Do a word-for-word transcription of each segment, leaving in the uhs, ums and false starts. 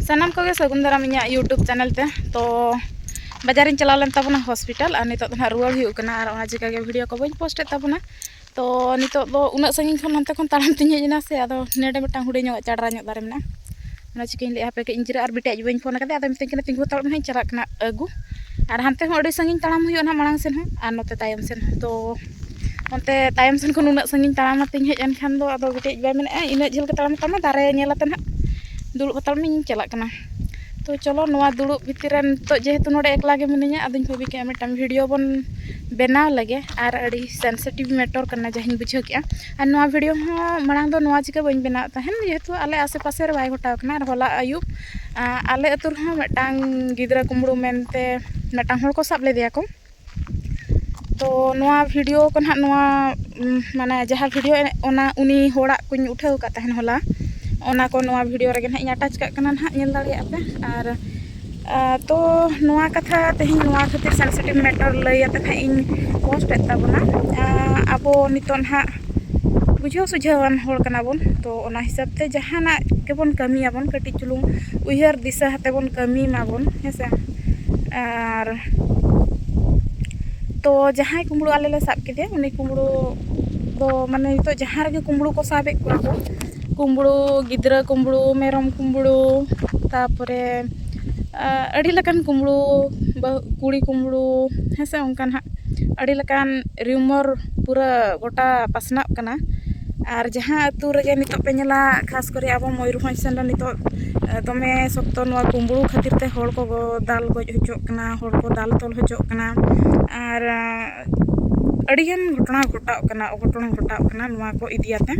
ᱥᱟᱱᱟᱢ ᱠᱚᱜᱮ ᱥᱟᱹᱜᱩᱱ ᱫᱟᱨᱟᱢ ᱤᱧᱟᱹᱜ YouTube ᱪᱮᱱᱮᱞ ᱛᱮ᱾ ᱛᱚ ᱵᱟᱡᱟᱨᱤᱧ ᱪᱟᱞᱟᱣ ᱞᱮᱱ ᱛᱟᱵᱚᱱᱟ ᱦᱚᱥᱯᱤᱴᱟᱞ, ᱟᱨ ᱱᱤᱛᱚᱜ ᱫᱚ ᱱᱟᱦᱟᱜ ᱨᱩᱣᱟᱹᱲ ᱦᱩᱭᱩᱜ ᱠᱟᱱᱟ, ᱟᱨ ᱚᱱᱟ ᱪᱤᱠᱟᱹ ᱜᱮ ᱵᱷᱤᱰᱤᱭᱳ ᱠᱚ ᱵᱟᱹᱧ ᱯᱳᱥᱴ ᱮᱫ ᱛᱟᱵᱚᱱᱟ᱾ ᱛᱚ ᱱᱤᱛᱚᱜ ᱫᱚ ᱩᱱᱟᱹᱜ ᱥᱟᱺᱜᱤᱧ ᱠᱷᱚᱱ ᱦᱟᱱᱛᱮ ᱠᱷᱚᱱ ᱛᱟᱲᱟᱢ ᱛᱤᱧ ᱦᱮᱡ ᱮᱱᱟ ᱥᱮ, ᱟᱫᱚ ᱱᱚᱰᱮ ᱢᱤᱫᱴᱟᱝ ᱦᱩᱰᱤᱧ ᱧᱚᱜ ᱪᱟᱰᱨᱟ ᱧᱚᱜ ᱫᱟᱨᱮ ᱢᱮᱱᱟᱜᱼᱟ, ᱚᱱᱟ ᱪᱤᱠᱟᱹᱧ ᱞᱟᱹᱭᱮᱫᱼᱟ ᱦᱟᱯᱮ ᱠᱟᱹᱡ ᱤᱧ ᱡᱤᱨᱟᱹᱜᱼᱟ, ᱟᱨ ᱵᱤᱴᱤ ᱟᱡ ᱵᱟᱹᱧ ᱯᱷᱳᱱ ᱟᱠᱟᱫᱮᱭᱟ, ᱟᱫᱚ ᱢᱮᱛᱟᱹᱧ ᱠᱟᱱᱟ ᱛᱤᱸᱜᱩ ᱦᱟᱛᱟᱲᱚᱜ ᱢᱮ, ᱦᱟᱸᱜ ᱤᱧ ᱪᱟᱞᱟᱜ ᱠᱟᱱᱟ ᱟᱹᱜᱩ᱾ ᱟᱨ ᱦᱟᱱᱛᱮ ᱦᱚᱸ ᱟᱹᱰᱤ ᱥᱟᱺᱜᱤᱧ ᱛᱟᱲᱟᱢ ᱦᱩᱭᱩᱜᱼᱟ ᱱᱟᱦᱟᱜ ᱢᱟᱲᱟᱝ ᱥᱮᱱ ᱦᱚᱸ, ᱟᱨ ᱱᱚᱛᱮ ᱛᱟᱭᱚᱢ ᱥᱮᱱ ᱦᱚᱸ᱾ ᱛᱚ ᱚᱱᱛᱮ ᱛᱟᱭᱚᱢ ᱥᱮᱱ ᱠᱷᱚᱱ ᱩᱱᱟᱹᱜ ᱥᱟᱺᱜᱤᱧ ᱛᱟᱲᱟᱢ ᱟᱛᱮᱧ ᱦᱮᱡ ᱮᱱᱠᱷᱟᱱ ᱫᱚ, ᱟᱫᱚ ᱵᱤᱴᱤ ᱟᱡ ᱵᱟᱭ ᱢᱮᱱᱮᱫᱼᱟ ᱤᱱᱟᱹᱜ ᱡᱷᱟᱹᱞ ᱜᱮ ᱛᱟᱲᱟᱢ ᱦᱟᱛᱟᱲ ᱢᱮ, ᱫᱟᱨᱮ ᱧᱮᱞ ᱟᱛᱮ ᱱᱟᱦᱟᱜ ᱫᱩᱲᱩᱵ ᱦᱟᱛᱟᱲ ᱢᱮᱧ ᱪᱟᱞᱟᱜ ᱠᱟᱱᱟ᱾ ᱛᱚ ᱪᱚᱞᱚ, ᱱᱚᱣᱟ ᱫᱩᱲᱩᱵ ᱵᱷᱤᱛᱤᱨ ᱨᱮ ᱱᱤᱛᱚᱜ ᱡᱮᱦᱮᱛᱩ ᱱᱚᱰᱮ ᱮᱠᱞᱟ ᱜᱮ ᱢᱤᱱᱟᱹᱧᱟ, ᱟᱫᱚᱧ ᱵᱷᱟᱹᱵᱤ ᱠᱮᱜᱼᱟ ᱢᱤᱫᱴᱟᱝ ᱵᱷᱤᱰᱤᱭᱳ ᱵᱚᱱ ᱵᱮᱱᱟᱣ ᱞᱮᱜᱮ, ᱟᱨ ᱟᱹᱰᱤ ᱥᱮᱱᱥᱤᱴᱤᱵᱷ ᱢᱮᱴᱟᱨ ᱠᱟᱱᱟ ᱡᱟᱦᱟᱸᱧ ᱵᱩᱡᱷᱟᱹᱣ ᱠᱮᱜᱼᱟ᱾ ᱟᱨ ᱱᱚᱣᱟ ᱵᱷᱤᱰᱤᱭᱳ ᱦᱚᱸ ᱢᱟᱲᱟᱝ ᱫᱚ ᱱᱚᱣᱟ ᱪᱤᱠᱟᱹ ᱵᱟᱹᱧ ᱵᱮᱱᱟᱣᱮᱫ ᱛᱟᱦᱮᱱ, ᱡᱮᱦᱮᱛᱩ ᱟᱞᱮ ᱟᱥᱮ ᱯᱟᱥᱮ ᱨᱮ ᱵᱟᱭ ᱜᱷᱚᱴᱟᱣ ᱠᱟᱱᱟ᱾ ᱟᱨ ᱦᱚᱞᱟ ᱟᱹᱭᱩᱵ, ᱟ, ᱟᱞᱮ ᱟᱹᱛᱩ ᱨᱮᱦᱚᱸ ᱢᱤᱫᱴᱟᱝ ᱜᱤᱫᱽᱨᱟᱹ ᱠᱩᱢᱵᱽᱲᱩ ᱢᱮᱱᱛᱮ ᱢᱤᱫᱴᱟᱝ ᱦᱚᱲ ᱠᱚ ᱥᱟᱵ ᱞᱮᱫᱮᱭᱟ ᱠᱚ᱾ ᱛᱚ ᱱᱚᱣᱟ ᱵᱷᱤᱰᱤᱭᱳ ᱠᱚ ᱱᱟᱦᱟᱜ, ᱱᱚᱣᱟ, ᱩᱢ, ᱢᱟᱱᱮ ᱡᱟᱦᱟᱸ ᱵᱷᱤᱰᱤᱭᱳ ᱮᱱᱮᱡ, ᱚᱱᱟ ᱩᱱᱤ ᱦᱚᱲᱟᱜ ᱠᱚᱧ ᱩᱴᱷᱟᱹᱣ ᱟᱠᱟᱫ ᱛᱟᱦᱮᱱ ᱦᱚᱞᱟ, ᱚᱱᱟ ᱠᱚ ᱱᱚᱣᱟ ᱵᱷᱤᱰᱤᱭᱳ ᱨᱮᱜᱮ ᱱᱟᱦᱟᱜ ᱤᱧ ᱟᱴᱟᱪ ᱠᱟᱜ ᱠᱟᱱᱟ ᱱᱟᱦᱟᱜ, ᱧᱮᱞ ᱫᱟᱲᱮᱭᱟᱜᱼᱟ ᱯᱮ᱾ ᱟᱨ, ᱟ, ᱛᱚ ᱱᱚᱣᱟ ᱠᱟᱛᱷᱟ ᱛᱮᱦᱮᱧ ᱱᱚᱣᱟ ᱠᱷᱟᱹᱛᱤᱨ ᱥᱮᱱᱥᱤᱴᱤᱵᱷ ᱢᱮᱴᱟᱨ ᱞᱟᱹᱭ ᱟᱛᱮ ᱱᱟᱦᱟᱜ ᱤᱧ ᱯᱳᱥᱴ ᱮᱫ ᱛᱟᱵᱚᱱᱟ᱾ ᱟ, ᱟᱵᱚ ᱱᱤᱛᱚᱜ ᱱᱟᱦᱟᱜ ᱵᱩᱡᱷᱟᱹᱣ ᱥᱩᱡᱷᱟᱹᱣᱟᱱ ᱦᱚᱲ ᱠᱟᱱᱟ ᱵᱚᱱ, ᱛᱚ ᱚᱱᱟ ᱦᱤᱥᱟᱹᱵ ᱛᱮ ᱡᱟᱦᱟᱱᱟᱜ ᱜᱮᱵᱚᱱ ᱠᱟᱹᱢᱤᱭᱟᱵᱚᱱ, ᱠᱟᱹᱴᱤᱡ ᱪᱩᱞᱩᱝ ᱩᱭᱦᱟᱹᱨ ᱫᱤᱥᱟᱹ ᱟᱛᱮ ᱵᱚᱱ ᱠᱟᱹᱢᱤ ᱢᱟᱵᱚᱱ, ᱦᱮᱸ ᱥᱮ᱾ ᱟᱨ, ᱛᱚ ᱡᱟᱦᱟᱸᱭ ᱠᱩᱢᱵᱽᱲᱩ ᱟᱞᱮ ᱞᱮ ᱥᱟᱵ ᱠᱮᱫᱮᱭᱟ, ᱩᱱᱤ ᱠᱩᱢᱵᱽᱲᱩ ᱫᱚ ᱢᱟᱱᱮ ᱱᱤᱛᱚᱜ ᱡᱟᱦᱟᱸ ᱨᱮᱜᱮ ᱠᱩᱢᱵᱽᱲᱩ ᱠᱚ ᱥᱟᱵᱮᱫ ᱠᱚᱣᱟ ᱠᱚ, ᱠᱩᱢᱵᱽᱲᱩ, ᱜᱤᱫᱽᱨᱟᱹ ᱠᱩᱢᱵᱽᱲᱩ, ᱢᱮᱨᱚᱢ ᱠᱩᱢᱵᱽᱲᱩ, ᱛᱟᱯᱚᱨᱮ, ᱟ, ᱟᱹᱰᱤ ᱞᱮᱠᱟᱱ ᱠᱩᱢᱵᱽᱲᱩ, ᱵᱟᱹᱦᱩ, ᱠᱩᱲᱤ ᱠᱩᱢᱵᱽᱲᱩ, ᱦᱮᱸ ᱥᱮ, ᱚᱱᱠᱟ ᱱᱟᱦᱟᱜ ᱟᱹᱰᱤ ᱞᱮᱠᱟᱱ ᱨᱤᱭᱩᱢᱟᱨ ᱯᱩᱨᱟᱹ ᱜᱚᱴᱟ ᱯᱟᱥᱱᱟᱜ ᱠᱟᱱᱟ᱾ ᱟᱨ ᱡᱟᱦᱟᱸ ᱟᱹᱛᱩ ᱨᱮᱜᱮ ᱱᱤᱛᱚᱜ ᱯᱮ ᱧᱮᱞᱟ, ᱠᱷᱟᱥ ᱠᱚᱨᱮ ᱟᱵᱚ ᱢᱚᱭᱩᱨᱵᱷᱚᱸᱡᱽ ᱥᱮᱱ ᱫᱚ ᱱᱤᱛᱚᱜ, ᱮ, ᱫᱚᱢᱮ ᱥᱚᱠᱛᱚ ᱱᱚᱣᱟ ᱠᱩᱢᱵᱽᱲᱩ ᱠᱷᱟᱹᱛᱤᱨ ᱛᱮ ᱦᱚᱲ ᱠᱚ ᱜᱚ-, ᱫᱟᱞ ᱜᱚᱡ ᱦᱚᱪᱚᱜ ᱠᱟᱱᱟ, ᱦᱚᱲ ᱠᱚ ᱫᱟᱞ ᱛᱚᱞ ᱦᱚᱪᱚᱜ ᱠᱟᱱᱟ᱾ ᱟᱨ, ᱟ, ᱟᱹᱰᱤᱜᱟᱱ ᱜᱷᱚᱴᱚᱱᱟ ᱜᱷᱚᱴᱟᱜ ᱠᱟᱱᱟ, ᱚᱜᱷᱚᱴᱚᱱ ᱜᱷᱚᱴᱟᱜ ᱠᱟᱱᱟ ᱱᱚᱣᱟ ᱠᱚ ᱤᱫᱤᱭᱟᱛᱮ᱾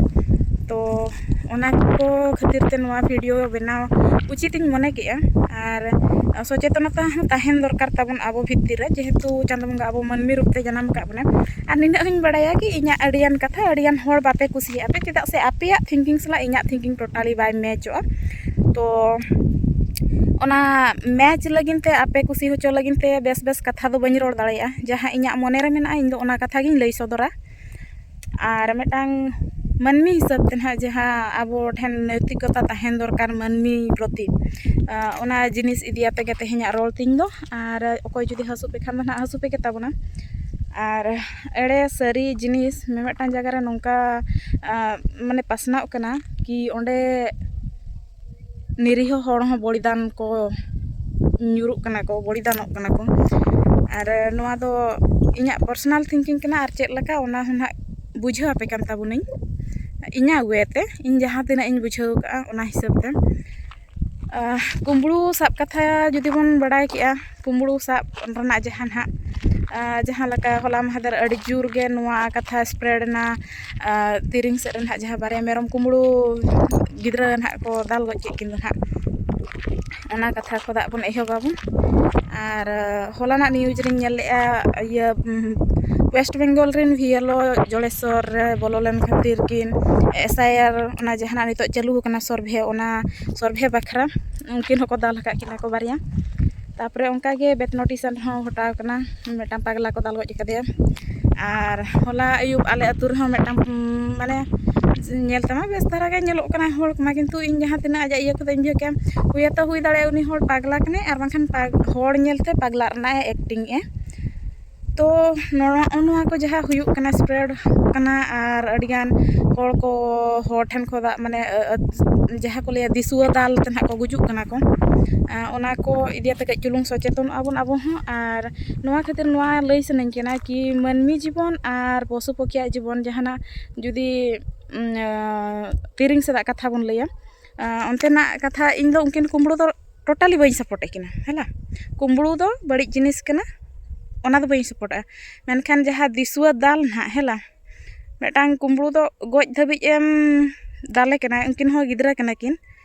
ᱛᱚ ᱚᱱᱟ ᱠᱚ ᱠᱷᱟᱹᱛᱤᱨ ᱛᱮ ᱱᱚᱣᱟ ᱵᱷᱤᱰᱤᱭᱳ ᱵᱮᱱᱟᱣ ᱩᱪᱤᱛ ᱤᱧ ᱢᱚᱱᱮ ᱠᱮᱜᱼᱟ᱾ ᱟᱨ ᱥᱚᱪᱮᱛᱚᱱᱚᱛᱟ ᱦᱚᱸ ᱛᱟᱦᱮᱱ ᱫᱚᱨᱠᱟᱨ ᱛᱟᱵᱚᱱ ᱟᱵᱚ ᱵᱷᱤᱛᱤᱨ ᱨᱮ, ᱡᱮᱦᱮᱛᱩ ᱪᱟᱸᱫᱳ ᱵᱚᱸᱜᱟ ᱟᱵᱚ ᱢᱟᱹᱱᱢᱤ ᱨᱩᱯ ᱛᱮ ᱡᱟᱱᱟᱢ ᱟᱠᱟᱫ ᱵᱚᱱᱟ᱾ ᱟᱨ ᱱᱤᱱᱟᱹᱜ ᱦᱚᱸᱧ ᱵᱟᱲᱟᱭᱟ ᱠᱤ ᱤᱧᱟᱹᱜ ᱟᱹᱰᱤᱜᱟᱱ ᱠᱟᱛᱷᱟ ᱟᱹᱰᱤᱜᱟᱱ ᱦᱚᱲ ᱵᱟᱯᱮ ᱠᱩᱥᱤᱭᱟᱜᱼᱟ ᱯᱮ, ᱪᱮᱫᱟᱜ ᱥᱮ ᱟᱯᱮᱭᱟᱜ ᱛᱷᱤᱝᱠᱤᱝ ᱥᱟᱞᱟᱜ ᱤᱧᱟᱹᱜ ᱛᱷᱤᱝᱠᱤᱝ ᱴᱳᱴᱟᱞᱤ ᱵᱟᱭ ᱢᱮᱪᱚᱜᱼᱟ᱾ ᱛᱚ ᱚᱱᱟ ᱢᱮᱪ ᱞᱟᱹᱜᱤᱫ ᱛᱮ, ᱟᱯᱮ ᱠᱩᱥᱤ ᱦᱚᱪᱚ ᱞᱟᱹᱜᱤᱫ ᱛᱮ ᱵᱮᱥ ᱵᱮᱥ ᱠᱟᱛᱷᱟ ᱫᱚ ᱵᱟᱹᱧ ᱨᱚᱲ ᱫᱟᱲᱮᱭᱟᱜᱼᱟ᱾ ᱡᱟᱦᱟᱸ ᱤᱧᱟᱹᱜ ᱢᱚᱱᱮ ᱨᱮ ᱢᱮᱱᱟᱜᱼᱟ, ᱤᱧ ᱫᱚ ᱚᱱᱟ ᱠᱟᱛᱷᱟ ᱜᱤᱧ ᱞᱟᱹᱭ ᱥᱚᱫᱚᱨᱟ᱾ ᱟᱨ ᱢᱤᱫᱴᱟᱝ ᱢᱟᱹᱱᱢᱤ ᱦᱤᱥᱟᱹᱵ ᱛᱮ ᱱᱟᱦᱟᱜ ᱡᱟᱦᱟᱸ ᱟᱵᱚ ᱴᱷᱮᱱ ᱱᱳᱭᱛᱤᱠᱚᱛᱟ ᱛᱟᱦᱮᱱ ᱫᱚᱨᱠᱟᱨ ᱢᱟᱹᱱᱢᱤ ᱯᱨᱚᱛᱤ, ᱟᱸ, ᱚᱱᱟ ᱡᱤᱱᱤᱥ ᱤᱫᱤ ᱟᱛᱮ ᱜᱮ ᱛᱮᱦᱮᱧᱟᱜ ᱨᱚᱲ ᱛᱤᱧ ᱫᱚ᱾ ᱟᱨ ᱚᱠᱚᱭ ᱡᱩᱫᱤ ᱦᱟᱹᱥᱩ ᱯᱮ ᱠᱷᱟᱱ ᱫᱚ ᱱᱟᱦᱟᱜ ᱦᱟᱹᱥᱩ ᱯᱮ ᱜᱮ ᱛᱟᱵᱚᱱᱟ᱾ ᱟᱨ ᱮᱲᱮ ᱥᱟᱹᱨᱤ ᱡᱤᱱᱤᱥ ᱢᱤᱢᱤᱫᱴᱟᱝ ᱡᱟᱭᱜᱟ ᱨᱮ ᱱᱚᱝᱠᱟ, ᱟᱸ, ᱢᱟᱱᱮ ᱯᱟᱥᱱᱟᱣᱚᱜ ᱠᱟᱱᱟ ᱠᱤ ᱚᱸᱰᱮ ᱱᱤᱨᱤᱦᱚ ᱦᱚᱲ ᱦᱚᱸ ᱵᱚᱞᱤᱫᱟᱱ ᱠᱚ ᱧᱩᱨᱩᱜ ᱠᱟᱱᱟ ᱠᱚ, ᱵᱚᱞᱤᱫᱟᱱᱚᱜ ᱠᱟᱱᱟ ᱠᱚ᱾ ᱟᱨ ᱱᱚᱣᱟ ᱫᱚ ᱤᱧᱟᱹᱜ personal thinking ᱠᱟᱱᱟ, ᱟᱨ ᱪᱮᱫ ᱞᱮᱠᱟ ᱚᱱᱟ ᱦᱚᱸ ᱱᱟᱦᱟᱜ ᱵᱩᱡᱷᱟᱹᱣ ᱟᱯᱮ ᱠᱟᱱ ᱛᱟᱵᱚᱱᱟᱹᱧ ᱤᱧᱟᱹᱜ way ᱛᱮ, ᱤᱧ ᱡᱟᱦᱟᱸ ᱛᱤᱱᱟᱹᱜ ᱤᱧ ᱵᱩᱡᱷᱟᱹᱣ ᱠᱟᱜᱼᱟ ᱚᱱᱟ ᱦᱤᱥᱟᱹᱵ ᱛᱮ᱾ ᱟᱦ, ᱠᱩᱢᱵᱽᱲᱩ ᱥᱟᱵ ᱠᱟᱛᱷᱟ ᱡᱩᱫᱤ ᱵᱚᱱ ᱵᱟᱲᱟᱭ ᱠᱮᱜᱼᱟ, ᱠᱩᱢᱵᱽᱲᱩ ᱥᱟᱵ ᱨᱮᱱᱟᱜ ᱡᱟᱦᱟᱸ ᱱᱟᱦᱟᱜ, ᱟᱦ, ᱡᱟᱦᱟᱸ ᱞᱮᱠᱟ ᱦᱚᱞᱟ ᱢᱟᱦᱫᱮᱨ ᱟᱹᱰᱤ ᱡᱳᱨ ᱜᱮ ᱱᱚᱣᱟ ᱠᱟᱛᱷᱟ spread ᱮᱱᱟ, ᱟᱦ, ᱛᱤᱨᱤᱝ ᱥᱮᱫ ᱨᱮ ᱱᱟᱦᱟᱜ ᱡᱟᱦᱟᱸ ᱵᱟᱨᱭᱟ ᱢᱮᱨᱚᱢ ᱠᱩᱢᱵᱽᱲᱩ ᱜᱤᱫᱽᱨᱟᱹ ᱱᱟᱦᱟᱜ ᱠᱚ ᱫᱟᱞ ᱜᱚᱡ ᱠᱮᱫ ᱠᱤᱱ ᱫᱚ ᱱᱟᱦᱟᱜ, ᱚᱱᱟ ᱠᱟᱛᱷᱟ ᱠᱷᱚᱱᱟᱜ ᱵᱚᱱ ᱮᱦᱚᱵᱟᱵᱚᱱ᱾ ᱟᱨ ᱦᱚᱞᱟᱱᱟᱜ news ᱨᱤᱧ ᱧᱮᱞ ᱞᱮᱜᱼᱟ, ᱤᱭᱟᱹ, ᱩᱢ, West Bengal ᱨᱮᱱ ᱵᱷᱤ ᱮᱞ ᱳ ᱡᱚᱲᱮᱥᱚᱨ ᱨᱮ ᱵᱚᱞᱚ ᱞᱮᱱ ᱠᱷᱟᱹᱛᱤᱨ ᱠᱤᱱ S I R, ᱚᱱᱟ ᱡᱟᱦᱟᱱᱟᱜ ᱱᱤᱛᱚᱜ ᱪᱟᱹᱞᱩ ᱟᱠᱟᱱᱟ survey, ᱚᱱᱟ survey ᱵᱟᱠᱷᱨᱟ ᱩᱱᱠᱤᱱ ᱦᱚᱸᱠᱚ ᱫᱟᱞ ᱟᱠᱟᱫ ᱠᱤᱱᱟ ᱠᱚ ᱵᱟᱨᱭᱟ᱾ ᱛᱟᱨᱯᱚᱨᱮ ᱚᱱᱠᱟᱜᱮ ᱵᱮᱛᱱᱚᱴᱤ ᱥᱮᱱ ᱦᱚᱸ ᱜᱷᱚᱴᱟᱣ ᱠᱟᱱᱟ, ᱢᱤᱫᱴᱟᱝ ᱯᱟᱜᱽᱞᱟ ᱠᱚ ᱫᱟᱞ ᱜᱚᱡ ᱠᱟᱫᱮᱭᱟ᱾ ᱟᱨ ᱦᱚᱞᱟ ᱟᱹᱭᱩᱵ ᱟᱞᱮ ᱟᱹᱛᱩ ᱨᱮᱦᱚᱸ ᱢᱤᱫᱴᱟᱝ, ᱩᱢ, ᱢᱟᱱᱮ ᱧᱮᱞ ᱛᱮᱢᱟ ᱵᱮᱥ ᱫᱷᱟᱨᱟ ᱜᱮ ᱧᱮᱞᱚᱜ ᱠᱟᱱᱟ ᱦᱚᱲ ᱠᱚᱢᱟ, ᱠᱤᱱᱛᱩ ᱤᱧ ᱡᱟᱦᱟᱸ ᱛᱤᱱᱟᱹᱜ ᱟᱡᱟᱜ ᱤᱭᱟᱹ ᱠᱚᱫᱚᱧ ᱵᱩᱡᱷᱟᱹᱣ ᱠᱮᱜᱼᱟ, ᱦᱩᱭ ᱛᱚ ᱦᱩᱭ ᱫᱟᱲᱮᱭᱟᱜᱼᱟ ᱩᱱᱤ ᱦᱚᱲ ᱯᱟᱜᱽᱞᱟ ᱠᱟᱱᱟᱭ, ᱟᱨ ᱵᱟᱝᱠᱷᱟᱱ ᱯᱟᱜᱽ-, ᱦᱚᱲ ᱧᱮᱞᱛᱮ ᱯᱟᱜᱽᱞᱟ ᱨᱮᱱᱟᱜ ᱮ acting ᱮᱜᱼᱟ᱾ ᱛᱚ ᱱᱚᱣᱟ, ᱱᱚᱣᱟ ᱠᱚ ᱡᱟᱦᱟᱸ ᱦᱩᱭᱩᱜ ᱠᱟᱱᱟ, spread ᱠᱟᱱᱟ, ᱟᱨ ᱟᱹᱰᱤᱜᱟᱱ ᱦᱚᱲ ᱠᱚ, ᱦᱚᱲ ᱴᱷᱮᱱ ᱠᱷᱚᱱᱟᱜ, ᱢᱟᱱᱮ, ᱟᱹ, ᱟᱹ, ᱡᱟᱦᱟᱸ ᱠᱚ ᱞᱟᱹᱭᱟ ᱫᱤᱥᱩᱣᱟᱹ ᱫᱟᱞ ᱛᱮ ᱱᱟᱦᱟᱜ ᱠᱚ ᱜᱩᱡᱩᱜ ᱠᱟᱱᱟ ᱠᱚ᱾ ᱟᱸ, ᱚᱱᱟ ᱠᱚ ᱤᱫᱤ ᱠᱟᱛᱮ ᱠᱟᱹᱡ ᱪᱩᱞᱩᱝ ᱥᱚᱪᱮᱛᱚᱱᱚᱜᱼᱟ ᱵᱚᱱ ᱟᱵᱚ ᱦᱚᱸ᱾ ᱟᱨ ᱱᱚᱣᱟ ᱠᱷᱟᱹᱛᱤᱨ ᱱᱚᱣᱟ ᱞᱟᱹᱭ ᱥᱟᱱᱟᱧ ᱠᱟᱱᱟ ᱠᱤ ᱢᱟᱹᱱᱢᱤ ᱡᱤᱵᱚᱱ ᱟᱨ ᱯᱚᱥᱩ ᱯᱚᱠᱷᱤᱭᱟᱜ ᱡᱤᱵᱚᱱ ᱡᱟᱦᱟᱱᱟᱜ ᱡᱩᱫᱤ, ᱩᱢ, ᱟᱸ, ᱛᱤᱨᱤᱝ ᱥᱮᱫᱟᱜ ᱠᱟᱛᱷᱟ ᱵᱚᱱ ᱞᱟᱹᱭᱟ, ᱟᱸ, ᱚᱱᱛᱮᱱᱟᱜ ᱠᱟᱛᱷᱟ ᱤᱧ ᱫᱚ ᱩᱱᱠᱤᱱ ᱠᱩᱢᱵᱽᱲᱩ ᱫᱚ totally ᱵᱟᱹᱧ support ᱮᱫ ᱠᱤᱱᱟ, ᱦᱮᱞᱟ᱾ ᱠᱩᱢᱵᱽᱲᱩ ᱫᱚ ᱵᱟᱹᱲᱤᱡ ᱡᱤᱱᱤᱥ ᱠᱟᱱᱟ, ᱚᱱᱟ ᱫᱚ ᱵᱟᱹᱧ support ᱟ᱾ ᱢᱮᱱᱠᱷᱟᱱ ᱡᱟᱦᱟᱸ ᱫᱤᱥᱩᱣᱟᱹ ᱫᱟᱞ ᱱᱟᱦᱟᱜ, ᱦᱮᱞᱟ, ᱢᱤᱫᱴᱟᱝ ᱠᱩᱢᱵᱽᱲᱩ ᱫᱚ ᱜᱚᱡ ᱫᱷᱟᱹᱵᱤᱡ ᱮᱢ ᱫᱟᱞᱮ ᱠᱟᱱᱟ, ᱩᱱᱠᱤᱱ ᱦᱚᱸ ᱜᱤᱫᱽᱨᱟᱹ ᱠᱟᱱᱟ ᱠᱤᱱ,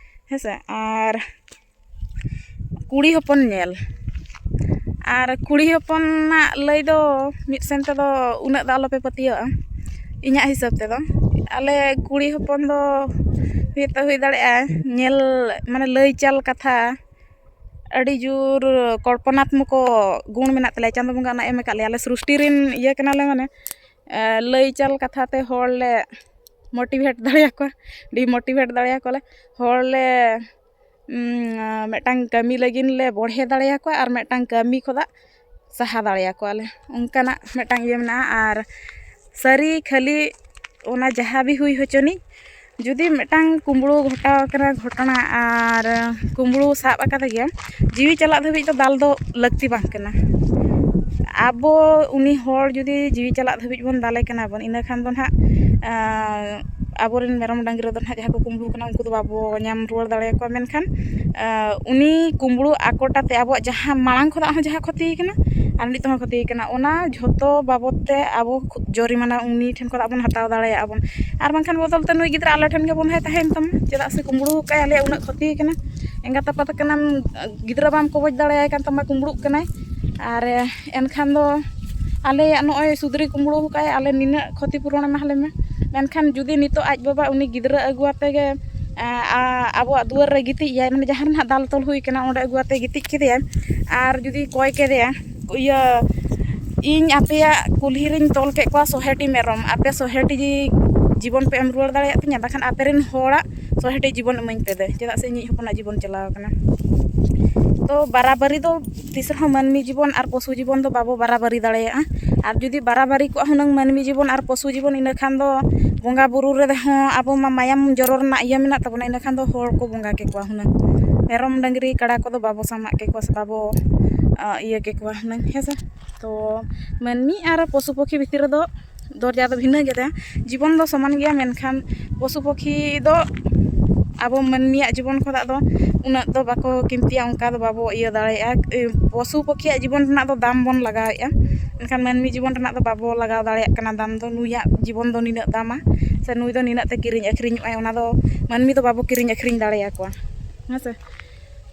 ᱦᱮᱸ ᱥᱮ᱾ ᱟᱨ ᱠᱩᱲᱤ ᱦᱚᱯᱚᱱ ᱧᱮᱞ, ᱟᱨ ᱠᱩᱲᱤ ᱦᱚᱯᱚᱱᱟᱜ ᱞᱟᱹᱭ ᱫᱚ ᱢᱤᱫ ᱥᱮᱱ ᱛᱮᱫᱚ ᱩᱱᱟᱹᱜ ᱫᱚ ᱟᱞᱚᱯᱮ ᱯᱟᱹᱛᱭᱟᱹᱣᱟᱜᱼᱟ᱾ ᱤᱧᱟᱹᱜ ᱦᱤᱥᱟᱹᱵ ᱛᱮᱫᱚ ᱟᱞᱮ ᱠᱩᱲᱤ ᱦᱚᱯᱚᱱ ᱫᱚ ᱦᱩᱭ ᱛᱚ ᱦᱩᱭ ᱫᱟᱲᱮᱭᱟᱜᱼᱟ, ᱧᱮᱞ, ᱢᱟᱱᱮ, ᱞᱟᱹᱭ ᱪᱟᱞ ᱠᱟᱛᱷᱟ ᱟᱹᱰᱤ ᱡᱳᱨ ᱠᱚᱞᱯᱚᱱᱟᱛᱢᱚᱠᱚ ᱜᱩᱬ ᱢᱮᱱᱟᱜ ᱛᱟᱞᱮᱭᱟ᱾ ᱪᱟᱸᱫᱳ ᱵᱚᱸᱜᱟ ᱚᱱᱟ ᱮᱢ ᱟᱠᱟᱫ ᱞᱮᱭᱟ, ᱟᱞᱮ ᱥᱨᱤᱥᱴᱤ ᱨᱮᱱ ᱤᱭᱟᱹ ᱠᱟᱱᱟᱞᱮ, ᱢᱟᱱᱮ, ᱮ, ᱞᱟᱹᱭ ᱪᱟᱞ ᱠᱟᱛᱷᱟ ᱛᱮ ᱦᱚᱲ ᱞᱮ ᱢᱳᱴᱤᱵᱷᱮᱴ ᱫᱟᱲᱮᱭᱟᱠᱚᱣᱟ, ᱰᱤᱢᱳᱴᱤᱵᱷᱮᱴ ᱫᱟᱲᱮᱭᱟᱠᱚᱣᱟᱞᱮ᱾ ᱦᱚᱲ ᱞᱮ ᱩᱸ, ᱢᱤᱫᱴᱟᱝ ᱠᱟᱹᱢᱤ ᱞᱟᱹᱜᱤᱫ ᱞᱮ ᱵᱚᱲᱦᱮ ᱫᱟᱲᱮᱭᱟᱠᱚᱣᱟ ᱟᱨ ᱢᱤᱫᱴᱟᱝ ᱠᱟᱹᱢᱤ ᱠᱷᱚᱱᱟᱜ ᱥᱟᱦᱟ ᱫᱟᱲᱮᱭᱟᱠᱚᱣᱟᱞᱮ, ᱚᱱᱠᱟᱱᱟᱜ ᱢᱤᱫᱴᱟᱝ ᱤᱭᱟᱹ ᱢᱮᱱᱟᱜᱼᱟ᱾ ᱟᱨ ᱥᱟᱹᱨᱤ ᱠᱷᱟᱹᱞᱤ ᱚᱱᱟ ᱡᱟᱦᱟᱸ ᱵᱤ ᱦᱩᱭ ᱦᱚᱪᱚᱱᱤᱡ, ᱡᱩᱫᱤ ᱢᱤᱫᱴᱟᱝ ᱠᱩᱢᱵᱽᱲᱩ ᱜᱷᱚᱴᱟᱣ ᱟᱠᱟᱱᱟ ᱜᱷᱚᱴᱚᱱᱟ ᱟᱨ ᱠᱩᱢᱵᱽᱲᱩ ᱥᱟᱵ ᱟᱠᱟᱫᱮ ᱜᱮᱭᱟ, ᱡᱤᱣᱤ ᱪᱟᱞᱟᱜ ᱫᱷᱟᱹᱵᱤᱡ ᱫᱚ ᱫᱟᱞ ᱫᱚ ᱞᱟᱹᱠᱛᱤ ᱵᱟᱝ ᱠᱟᱱᱟ᱾ ᱟᱵᱚ ᱩᱱᱤ ᱦᱚᱲ ᱡᱩᱫᱤ ᱡᱤᱣᱤ ᱪᱟᱞᱟᱜ ᱫᱷᱟᱹᱵᱤᱡ ᱵᱚᱱ ᱫᱟᱞᱮ ᱠᱟᱱᱟ ᱵᱚᱱ, ᱤᱱᱟᱹ ᱠᱷᱟᱱ ᱫᱚ ᱱᱟᱦᱟᱜ, ᱟᱸ, ᱟᱵᱚᱨᱮᱱ ᱢᱮᱨᱚᱢ ᱰᱟᱹᱝᱨᱤ ᱫᱚ ᱱᱟᱦᱟᱜ ᱡᱟᱦᱟᱸ ᱠᱚ ᱠᱩᱢᱵᱽᱲᱩ ᱠᱟᱱᱟ, ᱩᱱᱠᱩ ᱫᱚ ᱵᱟᱵᱚ ᱧᱟᱢ ᱨᱩᱣᱟᱹᱲ ᱫᱟᱲᱮᱭᱟᱠᱚᱣᱟ᱾ ᱢᱮᱱᱠᱷᱟᱱ, ᱟᱸ, ᱩᱱᱤ ᱠᱩᱢᱵᱽᱲᱩ ᱟᱠᱚᱴ ᱟᱛᱮ ᱟᱵᱚᱣᱟᱜ ᱡᱟᱦᱟᱸ ᱢᱟᱲᱟᱝ ᱠᱷᱚᱱᱟᱜ ᱦᱚᱸ ᱡᱟᱦᱟᱸ ᱠᱷᱚᱛᱤ ᱠᱟᱱᱟ ᱟᱨ ᱱᱤᱛᱚᱜ ᱦᱚᱸ ᱠᱷᱚᱛᱤ ᱠᱟᱱᱟ, ᱚᱱᱟ ᱡᱷᱚᱛᱚ ᱵᱟᱵᱚᱫ ᱛᱮ ᱟᱵᱚ ᱠᱷᱩ-, ᱡᱚᱨᱤᱢᱟᱱᱟ ᱩᱱᱤ ᱴᱷᱮᱱ ᱠᱷᱚᱱᱟᱜ ᱵᱚᱱ ᱦᱟᱛᱟᱣ ᱫᱟᱲᱮᱭᱟᱜᱼᱟ ᱵᱚᱱ᱾ ᱟᱨ ᱵᱟᱝᱠᱷᱟᱱ ᱵᱚᱫᱚᱞ ᱛᱮ ᱱᱩᱭ ᱜᱤᱫᱽᱨᱟᱹ ᱟᱞᱮ ᱴᱷᱮᱱ ᱜᱮ ᱵᱚᱱᱫᱷᱟᱭ ᱛᱟᱦᱮᱸᱭᱮᱱ ᱛᱟᱢᱟ, ᱪᱮᱫᱟᱜ ᱥᱮ ᱠᱩᱢᱵᱽᱲᱩ ᱟᱠᱟᱫ ᱟᱞᱮᱭᱟᱜ ᱩᱱᱟᱹᱜ ᱠᱷᱚᱛᱤ ᱠᱟᱱᱟ᱾ ᱮᱸᱜᱟᱛ ᱟᱯᱟᱛ ᱠᱟᱱᱟᱢ, ᱜᱤᱫᱽᱨᱟᱹ ᱵᱟᱢ ᱠᱚᱵᱚᱡ ᱫᱟᱲᱮᱭᱟᱭ ᱠᱟᱱ ᱛᱟᱢᱟ, ᱠᱩᱢᱵᱽᱲᱩᱜ ᱠᱟᱱᱟᱭ᱾ ᱟᱨ ᱮᱱᱠᱷᱟᱱ ᱫᱚ ᱟᱞᱮᱭᱟᱜ ᱱᱚᱜᱼᱚᱭ ᱥᱩᱫᱽᱨᱤ ᱠᱩᱢᱵᱽᱲᱩ ᱟᱠᱟᱫ ᱟᱭ, ᱟᱞᱮ ᱱᱤᱱᱟᱹᱜ ᱠᱷᱚᱛᱤ ᱯᱩᱨᱚᱱ ᱮᱢᱟ ᱞᱮ ᱢᱮ᱾ ᱢᱮᱱᱠᱷᱟᱱ ᱡᱩᱫᱤ ᱱᱤᱛᱚᱜ ᱟᱡ ᱵᱟᱵᱟ ᱩᱱᱤ ᱜᱤᱫᱽᱨᱟᱹ ᱟᱹᱜᱩ ᱟᱛᱮ ᱜᱮ, ᱮᱸ, ᱟ-, ᱟᱵᱚᱣᱟᱜ ᱫᱩᱣᱟᱹᱨ ᱨᱮ ᱜᱤᱛᱤᱡ ᱮᱭᱟᱭ, ᱢᱟᱱᱮ ᱡᱟᱦᱟᱸ ᱨᱮ ᱱᱟᱦᱟᱜ ᱫᱟᱞ ᱛᱚᱞ ᱦᱩᱭ ᱠᱟᱱᱟ, ᱚᱸᱰᱮ ᱟᱹᱜᱩ ᱟᱛᱮ ᱜᱤᱛᱤᱡ ᱠᱮᱫᱮᱭᱟᱭ, ᱟᱨ ᱡᱩᱫᱤ ᱠᱚᱭ ᱠᱮᱫᱮᱭᱟ, ᱤᱭᱟᱹ, "ᱤᱧ ᱟᱯᱮᱭᱟᱜ ᱠᱩᱞᱦᱤ ᱨᱤᱧ ᱛᱚᱞ ᱠᱮᱫ ᱠᱚᱣᱟ ᱥᱚᱦᱮᱴᱤ ᱢᱮᱨᱚᱢ, ᱟᱯᱮ ᱥᱚᱦᱮᱴᱤ ᱡᱤᱵᱚᱱ ᱯᱮ ᱮᱢ ᱨᱩᱣᱟᱹᱲ ᱫᱟᱲᱮᱭᱟᱜ ᱛᱤᱧᱟ, ᱵᱟᱠᱷᱟᱱ ᱟᱯᱮ ᱨᱮᱱ ᱦᱚᱲᱟᱜ ᱥᱚᱦᱮᱴᱤ ᱡᱤᱵᱚᱱ ᱤᱢᱟᱹᱧ ᱯᱮ ᱫᱮ, ᱪᱮᱫᱟᱜ ᱥᱮ ᱤᱧᱤᱡ ᱦᱚᱯᱚᱱᱟᱜ ᱡᱤᱵᱚᱱ ᱪᱟᱞᱟᱣ ᱟᱠᱟᱱᱟ᱾" ᱛᱚ, ᱵᱟᱨᱟᱵᱟᱨᱤ ᱫᱚ ᱛᱤᱥ ᱨᱮᱦᱚᱸ ᱢᱟᱹᱱᱢᱤ ᱡᱤᱵᱚᱱ ᱟᱨ ᱯᱚᱥᱩ ᱡᱤᱵᱚᱱ ᱫᱚ ᱵᱟᱵᱚ ᱵᱟᱨᱟᱵᱟᱨᱤ ᱫᱟᱲᱮᱭᱟᱜᱼᱟ᱾ ᱟᱨ ᱡᱩᱫᱤ ᱵᱟᱨᱟᱵᱟᱨᱤ ᱠᱚᱜᱼᱟ ᱦᱩᱱᱟᱹᱝ ᱢᱟᱹᱱᱢᱤ ᱡᱤᱵᱚᱱ ᱟᱨ ᱯᱚᱥᱩ ᱡᱤᱵᱚᱱ, ᱤᱱᱟᱹ ᱠᱷᱟᱱ ᱫᱚ ᱵᱚᱸᱜᱟ ᱵᱩᱨᱩ ᱨᱮᱦᱚᱸ ᱟᱵᱚ ᱢᱟ ᱢᱟᱭᱟᱢ ᱡᱚᱨᱚ ᱨᱮᱱᱟᱜ ᱤᱭᱟᱹ ᱢᱮᱱᱟᱜ ᱛᱟᱵᱚᱱᱟ, ᱤᱱᱟᱹ ᱠᱷᱟᱱ ᱫᱚ ᱦᱚᱲ ᱠᱚ ᱵᱚᱸᱜᱟ ᱠᱮᱠᱚᱣᱟ ᱦᱩᱱᱟᱹᱝ᱾ ᱢᱮᱨᱚᱢ, ᱰᱟᱹᱝᱨᱤ, ᱠᱟᱰᱟ ᱠᱚᱫᱚ ᱵᱟᱵᱚ ᱥᱟᱢᱟᱜ ᱠᱮᱠᱚᱣᱟ ᱥᱮ ᱵᱟᱵᱚ, ᱟ, ᱤᱭᱟᱹ ᱠᱮᱠᱚᱣᱟ ᱦᱩᱱᱟᱹᱝ, ᱦᱮᱸ ᱥᱮ? ᱛᱚ, ᱢᱟᱹᱱᱢᱤ ᱟᱨ ᱯᱚᱥᱩ ᱯᱚᱠᱷᱤ ᱵᱷᱤᱛᱤᱨ ᱨᱮᱫᱚ ᱫᱚᱨᱡᱟ ᱫᱚ ᱵᱷᱤᱱᱟᱹ ᱜᱮᱛᱟᱭᱟ᱾ ᱡᱤᱵᱚᱱ ᱫᱚ ᱥᱚᱢᱟᱱ ᱜᱮᱭᱟ, ᱢᱮᱱᱠᱷᱟᱱ ᱯᱚᱥᱩ ᱯᱚᱠᱷᱤ ᱫᱚ ᱟᱵᱚ ᱢᱟᱹᱱᱢᱤᱭᱟᱜ ᱡᱤᱵᱚᱱ ᱠᱷᱚᱱᱟᱜ ᱫᱚ ᱩᱱᱟᱹᱜ ᱫᱚ ᱵᱟᱠᱚ ᱠᱤᱢᱛᱤᱭᱟ, ᱚᱱᱠᱟ ᱫᱚ ᱵᱟᱵᱚ ᱤᱭᱟᱹ ᱫᱟᱲᱮᱭᱟᱜᱼᱟ᱾ ᱮ, ᱯᱚᱥᱩ ᱯᱚᱠᱷᱤᱭᱟᱜ ᱡᱤᱵᱚᱱ ᱨᱮᱱᱟᱜ ᱫᱚ ᱫᱟᱢ ᱵᱚᱱ ᱞᱟᱜᱟᱣᱮᱫᱼᱟ, ᱢᱮᱱᱠᱷᱟᱱ ᱢᱟᱹᱱᱢᱤ ᱡᱤᱵᱚᱱ ᱨᱮᱱᱟᱜ ᱫᱚ ᱵᱟᱵᱚ ᱞᱟᱜᱟᱣ ᱫᱟᱲᱮᱭᱟᱜ ᱠᱟᱱᱟ ᱫᱟᱢ ᱫᱚ᱾ ᱱᱩᱭᱟᱜ ᱡᱤᱵᱚᱱ ᱫᱚ ᱱᱤᱱᱟᱹᱜ ᱫᱟᱢᱟ ᱥᱮ ᱱᱩᱭ ᱫᱚ ᱱᱤᱱᱟᱹᱜ ᱛᱮ ᱠᱤᱨᱤᱧ ᱟᱹᱠᱷᱨᱤᱧᱚᱜᱼᱟᱭ, ᱚᱱᱟ ᱫᱚ ᱢᱟᱹᱱᱢᱤ ᱫᱚ ᱵᱟᱵᱚ ᱠᱤᱨᱤᱧ ᱟᱹᱠᱷᱨᱤᱧ ᱫᱟᱲᱮᱭᱟᱠᱚᱣᱟ, ᱦᱮᱸ ᱥᱮ?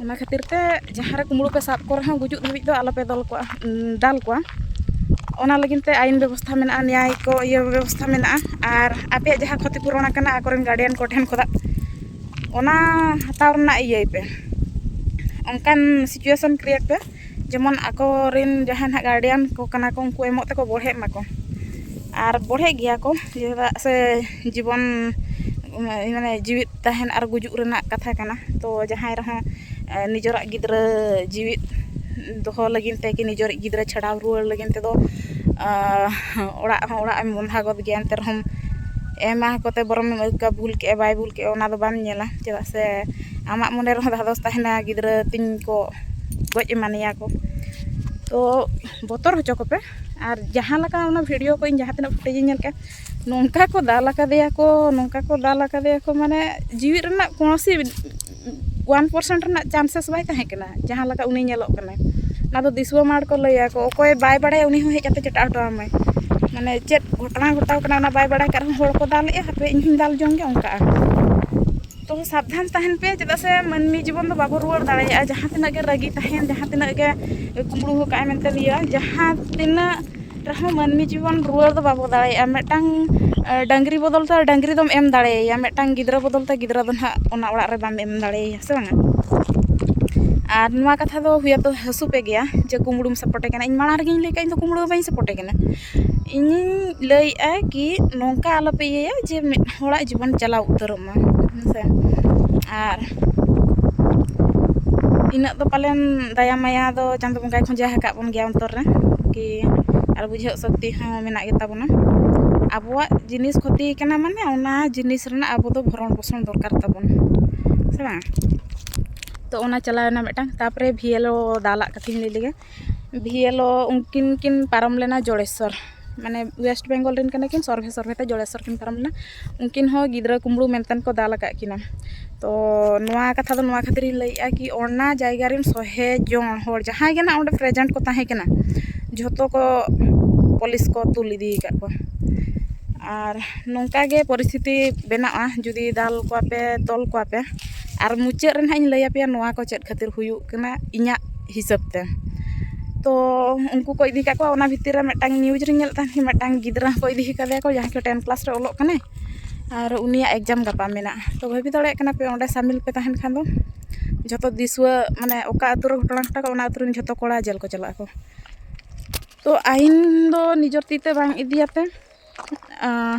ᱚᱱᱟ ᱠᱷᱟᱹᱛᱤᱨ ᱛᱮ ᱡᱟᱦᱟᱸ ᱨᱮ ᱠᱩᱢᱵᱽᱲᱩ ᱯᱮ ᱥᱟᱵ ᱠᱚ ᱨᱮᱦᱚᱸ, ᱜᱩᱡᱩᱜ ᱫᱷᱟᱹᱵᱤᱡ ᱫᱚ ᱟᱞᱚᱯᱮ ᱫᱚᱞ ᱠᱚᱣᱟ, ᱩᱸ, ᱫᱟᱞ ᱠᱚᱣᱟ᱾ ᱚᱱᱟ ᱞᱟᱹᱜᱤᱫ ᱛᱮ ᱟᱭᱤᱱ ᱵᱮᱵᱚᱥᱛᱷᱟ ᱢᱮᱱᱟᱜᱼᱟ, ᱱᱮᱭᱟᱭ ᱠᱚ ᱤᱭᱟᱹ ᱵᱮᱵᱚᱥᱛᱷᱟ ᱢᱮᱱᱟᱜᱼᱟ᱾ ᱟᱨ ᱟᱯᱮᱭᱟᱜ ᱡᱟᱦᱟᱸ ᱠᱷᱚᱛᱤ ᱯᱩᱨᱚᱱ ᱟᱠᱟᱱᱟ ᱟᱠᱚᱨᱮᱱ ᱜᱟᱨᱰᱤᱭᱟᱱ ᱠᱚ ᱴᱷᱮᱱ ᱠᱷᱚᱱᱟᱜ, ᱚᱱᱟ ᱦᱟᱛᱟᱣ ᱨᱮᱱᱟᱜ ᱤᱭᱟᱹᱭ ᱯᱮ᱾ ᱚᱱᱠᱟᱱ ᱥᱤᱪᱩᱭᱮᱥᱚᱱ ᱠᱨᱤᱭᱮᱴ ᱯᱮ, ᱡᱮᱢᱚᱱ ᱟᱠᱚᱨᱮᱱ ᱡᱟᱦᱟᱸᱭ ᱱᱟᱦᱟᱜ ᱜᱟᱨᱰᱤᱭᱟᱱ ᱠᱚ ᱠᱟᱱᱟ ᱠᱚ, ᱩᱱᱠᱩ ᱮᱢᱚᱜ ᱛᱮᱠᱚ ᱵᱚᱲᱦᱮᱜ ᱢᱟᱠᱚ᱾ ᱟᱨ ᱵᱚᱲᱦᱮᱜ ᱜᱮᱭᱟ ᱠᱚ, ᱪᱮᱫᱟᱜ ᱥᱮ ᱡᱤᱵᱚᱱ, ᱢᱟᱱᱮ, ᱡᱤᱣᱤᱫ ᱛᱟᱦᱮᱱ ᱟᱨ ᱜᱩᱡᱩᱜ ᱨᱮᱱᱟᱜ ᱠᱟᱛᱷᱟ ᱠᱟᱱᱟ᱾ ᱛᱚ ᱡᱟᱦᱟᱸᱭ ᱨᱮᱦᱚᱸ, ᱮ, ᱱᱤᱡᱮᱨᱟᱜ ᱜᱤᱫᱽᱨᱟᱹ ᱡᱤᱣᱤᱫ ᱫᱚᱦᱚ ᱞᱟᱹᱜᱤᱫ ᱛᱮ ᱠᱤ ᱱᱤᱡᱮᱨᱤᱡ ᱜᱤᱫᱽᱨᱟᱹ ᱪᱷᱟᱰᱟᱣ ᱨᱩᱣᱟᱹᱲ ᱞᱟᱹᱜᱤᱫ ᱛᱮᱫᱚ, ᱟ, ᱚᱲᱟᱜ ᱦᱚᱸ ᱚᱲᱟᱜ ᱮᱢ ᱵᱚᱸᱫᱷᱟ ᱜᱚᱫ ᱜᱮᱭᱟ᱾ ᱮᱱᱛᱮ ᱨᱮᱦᱚᱸ ᱮᱢᱟ ᱠᱚᱛᱮ ᱵᱚᱨᱚᱢ ᱮᱢ ᱟᱹᱭᱠᱟᱹᱣᱟ, ᱵᱷᱩᱞ ᱠᱮᱜᱼᱟ ᱵᱟᱭ ᱵᱷᱩᱞ ᱠᱮᱜᱼᱟ, ᱚᱱᱟ ᱫᱚ ᱵᱟᱢ ᱧᱮᱞᱟ᱾ ᱪᱮᱫᱟᱜ ᱥᱮ ᱟᱢᱟᱜ ᱢᱚᱱᱮ ᱨᱮᱦᱚᱸ ᱫᱷᱟᱫᱚᱥ ᱛᱟᱦᱮᱱᱟ, ᱜᱤᱫᱽᱨᱟᱹ ᱛᱤᱧ ᱠᱚ ᱜᱚᱡ ᱮᱢᱟᱱᱤᱭᱟ ᱠᱚ᱾ ᱛᱚ ᱵᱚᱛᱚᱨ ᱦᱚᱪᱚ ᱠᱚᱯᱮ᱾ ᱟᱨ ᱡᱟᱦᱟᱸ ᱞᱮᱠᱟ ᱚᱱᱟ ᱵᱷᱤᱰᱤᱭᱳ ᱠᱚ ᱤᱧ ᱡᱟᱦᱟᱸ ᱛᱤᱱᱟᱹᱜ ᱯᱷᱩᱴᱮᱡᱽ ᱤᱧ ᱧᱮᱞ ᱠᱮᱜᱼᱟ, ᱱᱚᱝᱠᱟ ᱠᱚ ᱫᱟᱞ ᱟᱠᱟᱫᱮᱭᱟ ᱠᱚ, ᱱᱚᱝᱠᱟ ᱠᱚ ᱫᱟᱞ ᱟᱠᱟᱫᱮᱭᱟ ᱠᱚ, ᱢᱟᱱᱮ ᱡᱤᱣᱤᱫ ᱨᱮᱱᱟᱜ ᱠᱳᱱᱳ ᱥᱤ ᱚᱣᱟᱱ ᱯᱟᱨᱥᱮᱱᱴ ᱨᱮᱱᱟᱜ ᱪᱟᱱᱥᱮᱥ ᱵᱟᱭ ᱛᱟᱦᱮᱸ ᱠᱟᱱᱟ᱾ ᱡᱟᱦᱟᱸ ᱞᱮᱠᱟ ᱩᱱᱤ ᱧᱮᱞᱚᱜ ᱠᱟᱱᱟᱭ, ᱚᱱᱟ ᱫᱚ ᱫᱤᱥᱩᱣᱟᱹ ᱢᱟᱲ ᱠᱚ ᱞᱟᱹᱭᱟ ᱠᱚ, ᱚᱠᱚᱭ ᱵᱟᱭ ᱵᱟᱲᱟᱭᱟ ᱩᱱᱤ ᱦᱚᱸ ᱦᱮᱡ ᱠᱟᱛᱮ ᱪᱮᱴᱟᱜ ᱦᱚᱴᱚ ᱟᱢᱟᱭ᱾ ᱢᱟᱱᱮ ᱪᱮᱫ ᱜᱷᱚᱴᱚᱱᱟ ᱜᱷᱚᱴᱟᱣ ᱠᱟᱱᱟ ᱚᱱᱟ ᱵᱟᱭ ᱵᱟᱲᱟᱭ ᱠᱟᱜ ᱨᱮᱦᱚᱸ ᱦᱚᱲ ᱠᱚ ᱫᱟᱞᱮᱜᱼᱟ, ᱦᱟᱯᱮ ᱤᱧ ᱦᱚᱸᱧ ᱫᱟᱞ ᱡᱚᱝ ᱜᱮ, ᱚᱱᱠᱟᱜᱼᱟ᱾ ᱛᱚ ᱥᱟᱵᱫᱷᱟᱱ ᱛᱟᱦᱮᱱ ᱯᱮ, ᱪᱮᱫᱟᱜ ᱥᱮ ᱢᱟᱹᱱᱢᱤ ᱡᱤᱵᱚᱱ ᱫᱚ ᱵᱟᱵᱚ ᱨᱩᱣᱟᱹᱲ ᱫᱟᱲᱮᱭᱟᱜᱼᱟ᱾ ᱡᱟᱦᱟᱸ ᱛᱤᱱᱟᱹᱜ ᱜᱮ ᱨᱟᱹᱜᱤ ᱛᱟᱦᱮᱱ, ᱡᱟᱦᱟᱸ ᱛᱤᱱᱟᱹᱜ ᱜᱮ ᱠᱩᱢᱵᱽᱲᱩ ᱟᱠᱟᱫᱼᱟᱭ ᱢᱮᱱᱛᱮ ᱤᱭᱟᱹ, ᱡᱟᱦᱟᱸ ᱛᱤᱱᱟᱹᱜ ᱨᱮᱦᱚᱸ ᱢᱟᱹᱱᱢᱤ ᱡᱤᱵᱚᱱ ᱨᱩᱣᱟᱹᱲ ᱫᱚ ᱵᱟᱵᱚ ᱫᱟᱲᱮᱭᱟᱜᱼᱟ᱾ ᱢᱤᱫᱴᱟᱝ, ᱮ, ᱰᱟᱹᱝᱨᱤ ᱵᱚᱫᱚᱞ ᱛᱮ ᱰᱟᱹᱝᱨᱤ ᱫᱚᱢ ᱮᱢ ᱫᱟᱲᱮᱭᱟᱭᱟ, ᱢᱤᱫᱴᱟᱝ ᱜᱤᱫᱽᱨᱟᱹ ᱵᱚᱫᱚᱞ ᱛᱮ ᱜᱤᱫᱽᱨᱟᱹ ᱫᱚ ᱱᱟᱦᱟᱜ ᱚᱱᱟ ᱚᱲᱟᱜ ᱨᱮ ᱵᱟᱢ ᱮᱢ ᱫᱟᱲᱮᱭᱟᱭᱟ, ᱥᱮ ᱵᱟᱝᱟ? ᱟᱨ ᱱᱚᱣᱟ ᱠᱟᱛᱷᱟ ᱫᱚ ᱦᱩᱭᱟᱛᱚ ᱦᱟᱹᱥᱩ ᱯᱮ ᱜᱮᱭᱟ ᱡᱮ ᱠᱩᱢᱵᱽᱲᱩᱢ ᱥᱟᱯᱳᱨᱴᱮ ᱠᱟᱱᱟ᱾ ᱤᱧ ᱢᱟᱲᱟᱝ ᱨᱮᱜᱮᱧ ᱞᱟᱹᱭ ᱠᱟᱜᱼᱟ, ᱤᱧ ᱫᱚ ᱠᱩᱢᱵᱽᱲᱩ ᱫᱚ ᱵᱟᱹᱧ ᱥᱟᱯᱳᱨᱴᱮ ᱠᱟᱱᱟ᱾ ᱤᱧᱤᱧ ᱞᱟᱹᱭᱮᱜᱼᱟ ᱠᱤ ᱱᱚᱝᱠᱟ ᱟᱞᱚᱯᱮ ᱤᱭᱟᱹᱭᱟ ᱡᱮ ᱢᱤᱫ ᱦᱚᱲᱟᱜ ᱡᱤᱵᱚᱱ ᱪᱟᱞᱟᱣ ᱩᱛᱟᱹᱨᱚᱜ ᱢᱟ, ᱦᱮᱸ ᱥᱮ? ᱟᱨ ᱤᱱᱟᱹᱜ ᱫᱚ ᱯᱟᱞᱮᱱ ᱫᱟᱭᱟ ᱢᱟᱭᱟ ᱫᱚ ᱪᱟᱸᱫᱚ ᱵᱚᱸᱜᱟᱭ ᱠᱷᱚᱸᱡᱟ ᱟᱠᱟᱫ ᱵᱚᱱ ᱜᱮᱭᱟ ᱚᱱᱛᱚᱨ ᱨᱮ, ᱠᱤ ᱟᱨ ᱵᱩᱡᱷᱟᱹᱜ ᱥᱚᱠᱛᱤ ᱦᱚᱸ ᱢᱮᱱᱟᱜ ᱜᱮᱛᱟ ᱵᱚᱱᱟ᱾ ᱟᱵᱚᱣᱟᱜ ᱡᱤᱱᱤᱥ ᱠᱷᱚᱛᱤ ᱠᱟᱱᱟ, ᱢᱟᱱᱮ ᱚᱱᱟ ᱡᱤᱱᱤᱥ ᱨᱮᱱᱟᱜ ᱟᱵᱚ ᱫᱚ ᱵᱷᱚᱨᱚᱱ ᱯᱳᱥᱚᱱ ᱫᱚᱨᱠᱟᱨ ᱛᱟᱵᱚᱱ, ᱥᱮ ᱵᱟᱝ? ᱛᱚ ᱚᱱᱟ ᱪᱟᱞᱟᱣᱮᱱᱟ ᱢᱤᱫᱴᱟᱝ᱾ ᱛᱟᱨᱯᱚᱨᱮ ᱵᱷᱤ ᱮᱞ ᱳ ᱫᱟᱞᱟᱜ ᱠᱟᱛᱷᱟᱧ ᱞᱟᱹᱭ ᱞᱮᱜᱮ᱾ ᱵᱷᱤ ᱮᱞ ᱳ ᱩᱱᱠᱤᱱ ᱠᱤᱱ ᱯᱟᱨᱚᱢ ᱞᱮᱱᱟ ᱡᱚᱲᱮᱥᱚᱨ, ᱢᱟᱱᱮ ᱳᱭᱮᱥᱴ ᱵᱮᱝᱜᱚᱞ ᱨᱮᱱ ᱠᱟᱱᱟ ᱠᱤᱱ, ᱥᱚᱨᱵᱷᱮ ᱥᱚᱨᱵᱷᱮ ᱛᱮ ᱡᱚᱲᱮᱥᱚᱨ ᱠᱤᱱ ᱯᱟᱨᱚᱢ ᱞᱮᱱᱟ᱾ ᱩᱱᱠᱤᱱ ᱦᱚᱸ ᱜᱤᱫᱽᱨᱟᱹ ᱠᱩᱢᱵᱽᱲᱩ ᱢᱮᱱᱛᱮ ᱠᱚ ᱫᱟᱞ ᱟᱠᱟᱫ ᱠᱤᱱᱟ᱾ ᱛᱚ ᱱᱚᱣᱟ ᱠᱟᱛᱷᱟ ᱫᱚ ᱱᱚᱣᱟ ᱠᱷᱟᱹᱛᱤᱨ ᱤᱧ ᱞᱟᱹᱭᱮᱜᱼᱟ ᱠᱤ ᱚᱱᱟ ᱡᱟᱭᱜᱟ ᱨᱮᱱ ᱥᱚᱦᱮ ᱡᱚᱱ ᱦᱚᱲ ᱡᱟᱦᱟᱸᱭ ᱜᱮ ᱱᱟᱜ ᱚᱸᱰᱮ ᱯᱨᱮᱡᱮᱱᱴ ᱠᱚ ᱛᱟᱦᱮᱸ ᱠᱟᱱᱟ, ᱡᱷᱚᱛᱚ ᱠᱚ ᱯᱩᱞᱤᱥ ᱠᱚ ᱛᱩᱞ ᱤᱫᱤ ᱟᱠᱟᱫ ᱠᱚᱣᱟ᱾ ᱟᱨ ᱱᱚᱝᱠᱟ ᱜᱮ ᱯᱚᱨᱤᱥᱛᱷᱤᱛᱤ ᱵᱮᱱᱟᱜᱼᱟ ᱡᱩᱫᱤ ᱫᱟᱞ ᱠᱚᱣᱟ ᱯᱮ, ᱛᱚᱞ ᱠᱚᱣᱟ ᱯᱮ᱾ ᱟᱨ ᱢᱩᱪᱟᱹᱫ ᱨᱮ ᱱᱟᱦᱟᱜ ᱤᱧ ᱞᱟᱹᱭ ᱟᱯᱮᱭᱟ ᱱᱚᱣᱟ ᱠᱚ ᱪᱮᱫ ᱠᱷᱟᱹᱛᱤᱨ ᱦᱩᱭᱩᱜ ᱠᱟᱱᱟ ᱤᱧᱟᱹᱜ ᱦᱤᱥᱟᱹᱵ ᱛᱮ᱾ ᱛᱚ ᱩᱱᱠᱩ ᱠᱚ ᱤᱫᱤ ᱠᱟᱜ ᱠᱚᱣᱟ, ᱚᱱᱟ ᱵᱷᱤᱛᱤᱨ ᱨᱮ ᱢᱤᱫᱴᱟᱝ ᱱᱤᱭᱩᱡᱽ ᱨᱤᱧ ᱧᱮᱞᱮᱫ ᱛᱟᱦᱮᱸᱫ, ᱢᱤᱫᱴᱟᱝ ᱜᱤᱫᱽᱨᱟᱹ ᱦᱚᱸᱠᱚ ᱤᱫᱤ ᱠᱟᱫᱮᱭᱟ ᱠᱚ, ᱡᱟᱦᱟᱸᱭ ᱠᱚ ᱴᱮᱱ ᱠᱞᱟᱥ ᱨᱮ ᱚᱞᱚᱜ ᱠᱟᱱᱟᱭ, ᱟᱨ ᱩᱱᱤᱭᱟᱜ ᱮᱠᱡᱟᱢ ᱜᱟᱯᱟ ᱢᱮᱱᱟᱜᱼᱟ᱾ ᱛᱚ ᱵᱷᱟᱹᱵᱤ ᱫᱟᱲᱮᱭᱟᱜ ᱠᱟᱱᱟ ᱯᱮ, ᱚᱸᱰᱮ ᱥᱟᱢᱤᱞ ᱯᱮ ᱛᱟᱦᱮᱱ ᱠᱷᱟᱱ ᱫᱚ ᱡᱷᱚᱛᱚ ᱫᱤᱥᱩᱣᱟᱹ, ᱢᱟᱱᱮ ᱚᱠᱟ ᱟᱹᱛᱩ ᱨᱮ ᱜᱷᱚᱴᱚᱱᱟ ᱜᱷᱚᱴᱟᱣ ᱠᱚᱜ, ᱚᱱᱟ ᱟᱹᱛᱩ ᱨᱮᱱ ᱡᱷᱚᱛᱚ ᱠᱚᱲᱟ ᱡᱮᱞ ᱠᱚ ᱪᱟᱞᱟᱜ ᱟᱠᱚ᱾ ᱛᱚ ᱟᱭᱤᱱ ᱫᱚ ᱱᱤᱡᱮᱨ ᱛᱤ ᱛᱮ ᱵᱟᱝ ᱤᱫᱤᱭᱟᱛᱮ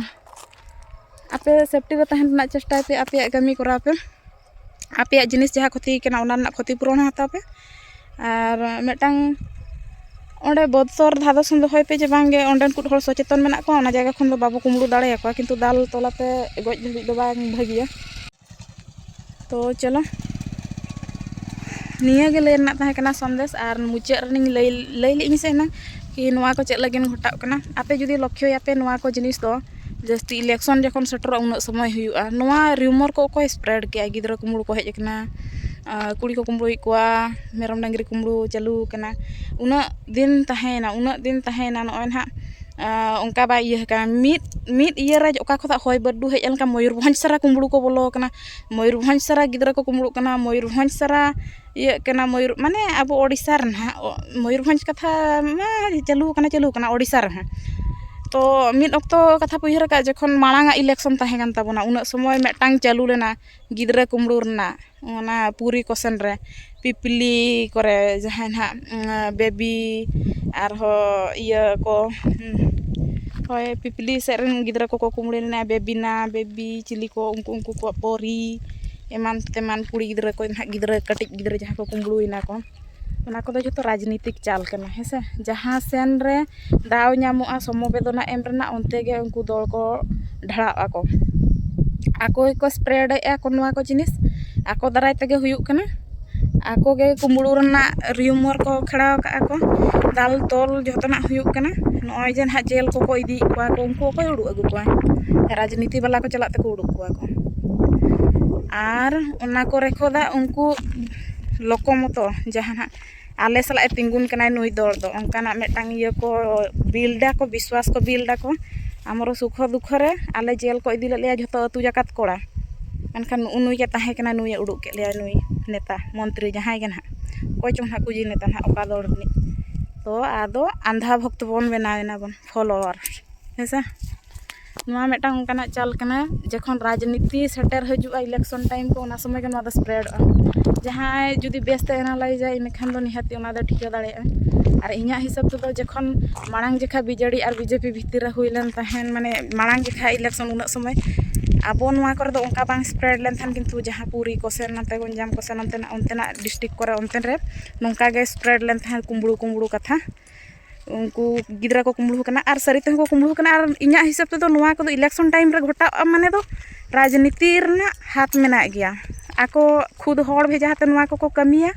ᱟᱯᱮ ᱥᱮᱯᱴᱤ ᱨᱮ ᱛᱟᱦᱮᱱ ᱨᱮᱱᱟᱜ ᱪᱮᱥᱴᱟᱭ ᱯᱮ, ᱟᱯᱮᱭᱟᱜ ᱠᱟᱹᱢᱤ ᱠᱚᱨᱟᱣ ᱯᱮ, ᱟᱯᱮᱭᱟᱜ ᱡᱤᱱᱤᱥ ᱡᱟᱦᱟᱸ ᱠᱷᱚᱛᱤ ᱠᱟᱱᱟ ᱚᱱᱟ ᱨᱮᱱᱟᱜ ᱠᱷᱚᱛᱤ ᱯᱩᱨᱚᱱ ᱦᱚᱸ ᱦᱟᱛᱟᱣ ᱯᱮ᱾ ᱟᱨ ᱢᱤᱫᱴᱟᱝ ᱚᱸᱰᱮ ᱵᱚᱛᱚᱨ ᱫᱷᱟᱫᱚᱥ ᱦᱚᱸ ᱫᱚᱦᱚᱭ ᱯᱮ ᱡᱮ ᱵᱟᱝᱜᱮ ᱚᱸᱰᱮᱱ ᱠᱚ ᱦᱚᱲ ᱥᱚᱪᱮᱛᱚᱱ ᱢᱮᱱᱟᱜ ᱠᱚᱣᱟ, ᱚᱱᱟ ᱡᱟᱭᱜᱟ ᱠᱷᱚᱱ ᱫᱚ ᱵᱟᱵᱚ ᱠᱩᱢᱵᱽᱲᱩ ᱫᱟᱲᱮᱭᱟᱠᱚᱣᱟ, ᱠᱤᱱᱛᱩ ᱫᱟᱞ ᱛᱚᱞᱟᱛᱮ ᱜᱚᱡ ᱫᱷᱟᱹᱵᱤᱡ ᱫᱚ ᱵᱟᱝ ᱵᱷᱟᱹᱜᱤᱭᱟ᱾ ᱛᱚ ᱪᱚᱞᱚ, ᱱᱤᱭᱟᱹ ᱜᱮ ᱞᱟᱹᱭ ᱨᱮᱱᱟᱜ ᱛᱟᱦᱮᱸ ᱠᱟᱱᱟ ᱥᱚᱱᱫᱮᱥ᱾ ᱟᱨ ᱢᱩᱪᱟᱹᱫ ᱨᱮᱱᱤᱧ ᱞᱟᱹᱭ ᱞᱟᱹᱭ ᱞᱮᱫ ᱤᱧ ᱥᱮ ᱮᱱᱟᱝ ᱠᱤ ᱱᱚᱣᱟ ᱠᱚ ᱪᱮᱫ ᱞᱟᱹᱜᱤᱫ ᱜᱷᱚᱴᱟᱜ ᱠᱟᱱᱟ᱾ ᱟᱯᱮ ᱡᱩᱫᱤ ᱞᱚᱠᱠᱷᱚᱭᱟᱯᱮ ᱱᱚᱣᱟ ᱠᱚ ᱡᱤᱱᱤᱥ ᱫᱚ ᱡᱟᱹᱥᱛᱤ election ᱡᱚᱠᱷᱚᱱ ᱥᱮᱴᱮᱨᱚᱜᱼᱟ ᱩᱱᱟᱹᱜ ᱥᱚᱢᱚᱭ ᱦᱩᱭᱩᱜᱼᱟ᱾ ᱱᱚᱣᱟ rumor ᱠᱚ ᱚᱠᱚᱭ spread ᱠᱮᱜᱼᱟ? ᱜᱤᱫᱽᱨᱟᱹ ᱠᱩᱢᱵᱽᱲᱩ ᱠᱚ ᱦᱮᱡ ᱟᱠᱟᱱᱟ, ᱟᱨ ᱠᱩᱲᱤ ᱠᱚ ᱠᱩᱢᱵᱽᱲᱩᱭᱮᱫ ᱠᱚᱣᱟ, ᱢᱮᱨᱚᱢ ᱰᱟᱹᱝᱨᱤ ᱠᱩᱢᱵᱽᱲᱩ ᱪᱟᱹᱞᱩ ᱟᱠᱟᱱᱟ᱾ ᱩᱱᱟᱹᱜ ᱫᱤᱱ ᱛᱟᱦᱮᱸᱭᱮᱱᱟ, ᱩᱱᱟᱹᱜ ᱫᱤᱱ ᱛᱟᱦᱮᱸᱭᱮᱱᱟ, ᱱᱚᱜᱼᱚᱭ ᱱᱟᱦᱟᱜ ᱟᱸ, ᱚᱱᱠᱟ ᱵᱟᱭ ᱤᱭᱟᱹ ᱟᱠᱟᱱᱟ᱾ ᱢᱤᱫ ᱢᱤᱫ ᱤᱭᱟᱹ ᱨᱮ ᱚᱠᱟ ᱠᱷᱚᱱᱟᱜ ᱦᱚᱭ ᱵᱟᱹᱨᱰᱩ ᱦᱮᱡ ᱞᱮᱱᱠᱷᱟᱱ ᱢᱚᱭᱩᱨᱵᱷᱚᱸᱡᱽ ᱥᱟᱨᱟ ᱠᱩᱢᱵᱽᱲᱩ ᱠᱚ ᱵᱚᱞᱚ ᱟᱠᱟᱱᱟ, ᱢᱚᱭᱩᱨᱵᱷᱚᱸᱡᱽ ᱥᱟᱨᱟ ᱜᱤᱫᱽᱨᱟᱹ ᱠᱚ ᱠᱩᱢᱵᱽᱲᱩᱜ ᱠᱟᱱᱟ, ᱢᱚᱭᱩᱨᱵᱷᱚᱸᱡᱽ ᱥᱟᱨᱟ ᱤᱭᱟᱹᱜ ᱠᱟᱱᱟ, ᱢᱚᱭᱩᱨ ᱢᱟᱱᱮ ᱟᱵᱚ ᱳᱰᱤᱥᱟ ᱨᱮ ᱱᱟᱦᱟᱜ, ᱚ, ᱢᱚᱭᱩᱨᱵᱷᱚᱸᱡᱽ ᱠᱟᱛᱷᱟ ᱢᱟ ᱪᱟᱹᱞᱩ ᱟᱠᱟᱱᱟ, ᱪᱟᱹᱞᱩ ᱟᱠᱟᱱᱟ ᱳᱰᱤᱥᱟ ᱨᱮᱦᱚᱸ᱾ ᱛᱚ ᱢᱤᱫ ᱚᱠᱛᱚ ᱠᱟᱛᱷᱟ ᱯᱮ ᱩᱭᱦᱟᱹᱨ ᱟᱠᱟᱫ ᱡᱚᱠᱷᱚᱱ ᱢᱟᱲᱟᱝ ᱟᱜ election ᱛᱟᱦᱮᱸ ᱠᱟᱱ ᱛᱟᱵᱚᱱᱟ, ᱩᱱᱟᱹᱜ ᱥᱚᱢᱚᱭ ᱢᱤᱫᱴᱟᱝ ᱪᱟᱹᱞᱩ ᱞᱮᱱᱟ ᱜᱤᱫᱽᱨᱟᱹ ᱠᱩᱢᱵᱽᱲᱩ ᱨᱮᱱᱟᱜ, ᱚᱱᱟ ᱯᱩᱨᱤ ᱠᱚ ᱥᱮᱱ ᱨᱮ ᱯᱤᱯᱤᱞᱤ ᱠᱚᱨᱮ ᱡᱟᱦᱟᱸᱭ ᱱᱟᱦᱟᱜ, ᱩᱸ, ᱵᱮᱵᱤ, ᱟᱨᱦᱚᱸ ᱤᱭᱟᱹ ᱠᱚ, ᱩᱸ, ᱦᱳᱭ, ᱯᱤᱯᱤᱞᱤ ᱥᱮᱫ ᱨᱮᱱ ᱜᱤᱫᱽᱨᱟᱹ ᱠᱚᱠᱚ ᱠᱩᱢᱵᱽᱲᱩ ᱞᱮᱱᱟ, ᱵᱮᱵᱤᱱᱟ, ᱵᱮᱵᱤ, ᱪᱤᱞᱤ ᱠᱚ, ᱩᱱᱠᱩ, ᱩᱱᱠᱩ ᱠᱚᱣᱟᱜ ᱯᱚᱨᱤ, ᱮᱢᱟᱱ ᱛᱮᱢᱟᱱ ᱠᱩᱲᱤ ᱜᱤᱫᱽᱨᱟᱹ ᱠᱚ ᱱᱟᱦᱟᱜ, ᱜᱤᱫᱽᱨᱟᱹ, ᱠᱟᱹᱴᱤᱡ ᱜᱤᱫᱽᱨᱟᱹ ᱡᱟᱦᱟᱸ ᱠᱚ ᱠᱩᱢᱵᱽᱲᱩᱭᱮᱱᱟ ᱠᱚ, ᱚᱱᱟ ᱠᱚᱫᱚ ᱡᱷᱚᱛᱚ ᱨᱟᱡᱽᱱᱤᱛᱤᱠ ᱪᱟᱞ ᱠᱟᱱᱟ, ᱦᱮᱸ ᱥᱮ? ᱡᱟᱦᱟᱸ ᱥᱮᱱ ᱨᱮ ᱫᱟᱣ ᱧᱟᱢᱚᱜᱼᱟ ᱥᱚᱢᱚᱵᱮᱫᱚᱱᱟ ᱮᱢ ᱨᱮᱱᱟᱜ, ᱚᱱᱛᱮ ᱜᱮ ᱩᱱᱠᱩ ᱫᱚᱞ ᱠᱚ ᱰᱷᱟᱲᱟᱜ ᱟᱠᱚ᱾ ᱟᱠᱚ ᱜᱮᱠᱚ spread ᱮᱫᱼᱟ ᱠᱚ ᱱᱚᱣᱟ ᱠᱚ ᱡᱤᱱᱤᱥ, ᱟᱠᱚ ᱫᱟᱨᱟᱭ ᱛᱮᱜᱮ ᱦᱩᱭᱩᱜ ᱠᱟᱱᱟ᱾ ᱟᱠᱚ ᱜᱮ ᱠᱩᱢᱵᱽᱲᱩ ᱨᱮᱱᱟᱜ rumor ᱠᱚ ᱠᱷᱮᱲᱟᱣ ᱠᱟᱜᱼᱟ ᱠᱚ, ᱫᱟᱞ ᱛᱚᱞ ᱡᱷᱚᱛᱚᱱᱟᱜ ᱦᱩᱭᱩᱜ ᱠᱟᱱᱟ᱾ ᱱᱚᱜᱼᱚᱭ ᱡᱮ ᱱᱟᱦᱟᱜ ᱡᱮᱞ ᱠᱚᱠᱚ ᱤᱫᱤᱭᱮᱫ ᱠᱚᱣᱟ ᱠᱚ, ᱩᱱᱠᱩ ᱚᱠᱚᱭ ᱩᱰᱩᱠ ᱟᱹᱜᱩ ᱠᱚᱣᱟ? ᱨᱟᱡᱽᱱᱤᱛᱤ ᱵᱟᱞᱟ ᱠᱚ ᱪᱟᱞᱟᱜ ᱛᱮᱠᱚ ᱩᱰᱩᱠ ᱠᱚᱣᱟ ᱠᱚ᱾ ᱟᱨ ᱚᱱᱟ ᱠᱚᱨᱮ ᱠᱷᱚᱱᱟᱜ ᱩᱱᱠᱩ ᱞᱚᱠᱚ ᱢᱚᱛᱚ ᱡᱟᱦᱟᱸ ᱱᱟᱦᱟᱜ ᱟᱞᱮ ᱥᱟᱞᱟᱜ ᱮ ᱛᱤᱸᱜᱩᱱ ᱠᱟᱱᱟᱭ ᱱᱩᱭ ᱫᱚᱞ ᱫᱚ, ᱚᱱᱠᱟᱱᱟᱜ ᱢᱤᱫᱴᱟᱝ ᱤᱭᱟᱹ ᱠᱚ ᱵᱤᱞᱰ ᱟᱠᱚ, ᱵᱤᱥᱣᱟᱥ ᱠᱚ ᱵᱤᱞᱰ ᱟᱠᱚ᱾ ᱟᱢᱨᱚ ᱥᱩᱠᱷᱚ ᱫᱩᱠᱷᱚ ᱨᱮ ᱟᱞᱮ ᱡᱮᱞ ᱠᱚ ᱤᱫᱤ ᱞᱮᱫ ᱞᱮᱭᱟ ᱡᱷᱚᱛᱚ ᱟᱹᱛᱩ ᱡᱟᱠᱟᱛ ᱠᱚᱲᱟ, ᱢᱮᱱᱠᱷᱟᱱ ᱱᱩᱜᱼᱩ ᱱᱩᱭ ᱜᱮ ᱛᱟᱦᱮᱸ ᱠᱟᱱᱟ, ᱱᱩᱭᱮ ᱩᱰᱩᱠ ᱠᱮᱫ ᱞᱮᱭᱟ, ᱱᱩᱭ ᱱᱮᱛᱟ ᱢᱚᱱᱛᱨᱤ ᱡᱟᱦᱟᱸᱭ ᱜᱮ ᱱᱟᱦᱟᱜ, ᱚᱠᱚᱭ ᱪᱚᱝ ᱱᱟᱦᱟᱜ ᱠᱩᱡᱤ ᱱᱮᱛᱟ ᱱᱟᱦᱟᱜ ᱚᱠᱟ ᱫᱚᱞ ᱨᱤᱱᱤᱡ᱾ ᱛᱚ ᱟᱫᱚ ᱟᱱᱫᱷᱟ ᱵᱷᱚᱠᱛ ᱵᱚᱱ ᱵᱮᱱᱟᱣ ᱮᱱᱟ ᱵᱚᱱ, ᱯᱷᱚᱞᱳᱣᱟᱨ, ᱦᱮᱸ ᱥᱮ? ᱱᱚᱣᱟ ᱢᱤᱫᱴᱟᱝ ᱚᱱᱠᱟᱱᱟᱜ ᱪᱟᱞ ᱠᱟᱱᱟ, ᱡᱚᱠᱷᱚᱱ ᱨᱟᱡᱽᱱᱤᱛᱤ ᱥᱮᱴᱮᱨ ᱦᱤᱡᱩᱜᱼᱟ election time ᱠᱚ, ᱚᱱᱟ ᱥᱚᱢᱚᱭ ᱜᱮ ᱱᱚᱣᱟ ᱫᱚ spreadᱚᱜᱼᱟ᱾ ᱡᱟᱦᱟᱸᱭ ᱡᱩᱫᱤ ᱵᱮᱥᱛᱮ analyzeᱟ, ᱤᱱᱟᱹᱠᱷᱟᱱ ᱫᱚ ᱱᱤᱦᱟᱹᱛᱤ ᱚᱱᱟ ᱫᱚ ᱴᱷᱤᱠᱟᱹ ᱫᱟᱲᱮᱭᱟᱜᱼᱟ᱾ ᱟᱨ ᱤᱧᱟᱹᱜ ᱦᱤᱥᱟᱹᱵ ᱛᱮᱫᱚ ᱡᱚᱠᱷᱚᱱ ᱢᱟᱲᱟᱝ ᱡᱚᱠᱷᱟ BJD ᱟᱨ BJP ᱵᱷᱤᱛᱤᱨ ᱨᱮ ᱦᱩᱭ ᱞᱮᱱ ᱛᱟᱦᱮᱸᱱ, ᱢᱟᱱᱮ ᱢᱟᱲᱟᱝ ᱡᱚᱠᱷᱟ election ᱩᱱᱟᱹᱜ ᱥᱚᱢᱚᱭ ᱟᱵᱚ ᱱᱚᱣᱟ ᱠᱚᱨᱮ ᱫᱚ ᱚᱱᱠᱟ ᱵᱟᱝ spread ᱞᱮᱱ ᱛᱟᱦᱮᱸᱱ, ᱠᱤᱱᱛᱩ ᱡᱟᱦᱟᱸ ᱯᱩᱨᱤ ᱠᱚᱥᱮᱱ, ᱱᱚᱛᱮ ᱜᱚᱧᱡᱟᱢ ᱠᱚᱥᱮᱱ, ᱚᱱᱛᱮᱱᱟᱜ, ᱚᱱᱛᱮᱱᱟᱜ district ᱠᱚᱨᱮ, ᱚᱱᱛᱮᱱ ᱨᱮ ᱱᱚᱝᱠᱟ ᱜᱮ spread ᱞᱮᱱ ᱛᱟᱦᱮᱸᱫ ᱠᱩᱢᱵᱽᱲᱩ ᱠᱩᱢᱵᱽᱲᱩ ᱠᱟᱛᱷᱟ᱾ ᱩᱱᱠᱩ ᱜᱤᱫᱽᱨᱟᱹ ᱠᱚ ᱠᱩᱢᱵᱽᱲᱩ ᱠᱟᱱᱟ ᱟᱨ ᱥᱟᱹᱨᱤ ᱛᱮᱦᱚᱸ ᱠᱚ ᱠᱩᱢᱵᱽᱲᱩ ᱠᱟᱱᱟ᱾ ᱟᱨ ᱤᱧᱟᱹᱜ ᱦᱤᱥᱟᱹᱵ ᱛᱮᱫᱚ ᱱᱚᱣᱟ ᱠᱚᱫᱚ election time ᱨᱮ ᱜᱷᱚᱴᱟᱜᱼᱟ ᱢᱟᱱᱮ ᱫᱚ ᱨᱟᱡᱽᱱᱤᱛᱤ ᱨᱮᱱᱟᱜ ᱦᱟᱛ ᱢᱮᱱᱟᱜ ᱜᱮᱭᱟ᱾ ᱟᱠᱚ ᱠᱷᱩᱫ ᱦᱚᱲ ᱵᱷᱮᱡᱟ ᱠᱟᱛᱮ ᱱᱚᱣᱟ ᱠᱚᱠᱚ ᱠᱟᱹᱢᱤᱭᱟ,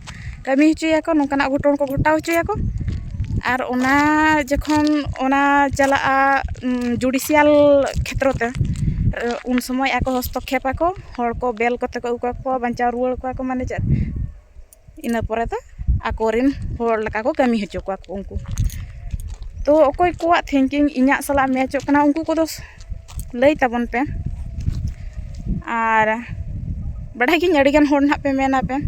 ᱠᱟᱹᱢᱤ ᱦᱚᱪᱚᱭᱟᱠᱚ, ᱱᱚᱝᱠᱟᱱᱟᱜ ᱜᱷᱚᱴᱚᱱ ᱠᱚ ᱜᱷᱚᱴᱟᱣ ᱦᱚᱪᱚᱭᱟᱠᱚ᱾ ᱟᱨ ᱚᱱᱟ ᱡᱚᱠᱷᱚᱱ ᱚᱱᱟ ᱪᱟᱞᱟᱜᱼᱟ ᱡᱩᱰᱤᱥᱤᱭᱟᱞ ᱠᱷᱮᱛᱨᱚ ᱛᱮ, ᱩᱱ ᱥᱚᱢᱚᱭ ᱟᱠᱚ ᱦᱚᱥᱛᱚᱠᱷᱮᱯ ᱟᱠᱚ, ᱦᱚᱲ ᱠᱚ ᱵᱮᱞ ᱠᱚᱛᱮ ᱠᱚ ᱟᱹᱜᱩ ᱠᱟᱠᱚᱣᱟ, ᱵᱟᱧᱪᱟᱣ ᱨᱩᱣᱟᱹᱲ ᱠᱚᱣᱟ ᱠᱚ, ᱢᱟᱱᱮ ᱪᱮᱫ, ᱤᱱᱟᱹ ᱯᱚᱨᱮ ᱫᱚ ᱟᱠᱚᱨᱮᱱ ᱦᱚᱲ ᱞᱮᱠᱟ ᱠᱚ ᱠᱟᱹᱢᱤ ᱦᱚᱪᱚ ᱠᱚᱣᱟ ᱠᱚ ᱩᱱᱠᱩ᱾ ᱛᱚ ᱚᱠᱚᱭ ᱠᱚᱣᱟᱜ thinking ᱤᱧᱟᱹᱜ ᱥᱟᱞᱟᱜ ᱢᱮᱪᱚᱜ ᱠᱟᱱᱟ, ᱩᱱᱠᱩ ᱠᱚᱫᱚ ᱞᱟᱹᱭ ᱛᱟᱵᱚᱱ ᱯᱮ᱾ ᱟᱨ ᱵᱟᱰᱟᱭ ᱜᱤᱧ ᱟᱹᱰᱤᱜᱟᱱ ᱦᱚᱲ ᱱᱟᱦᱟᱜ ᱯᱮ ᱢᱮᱱᱟ ᱯᱮ,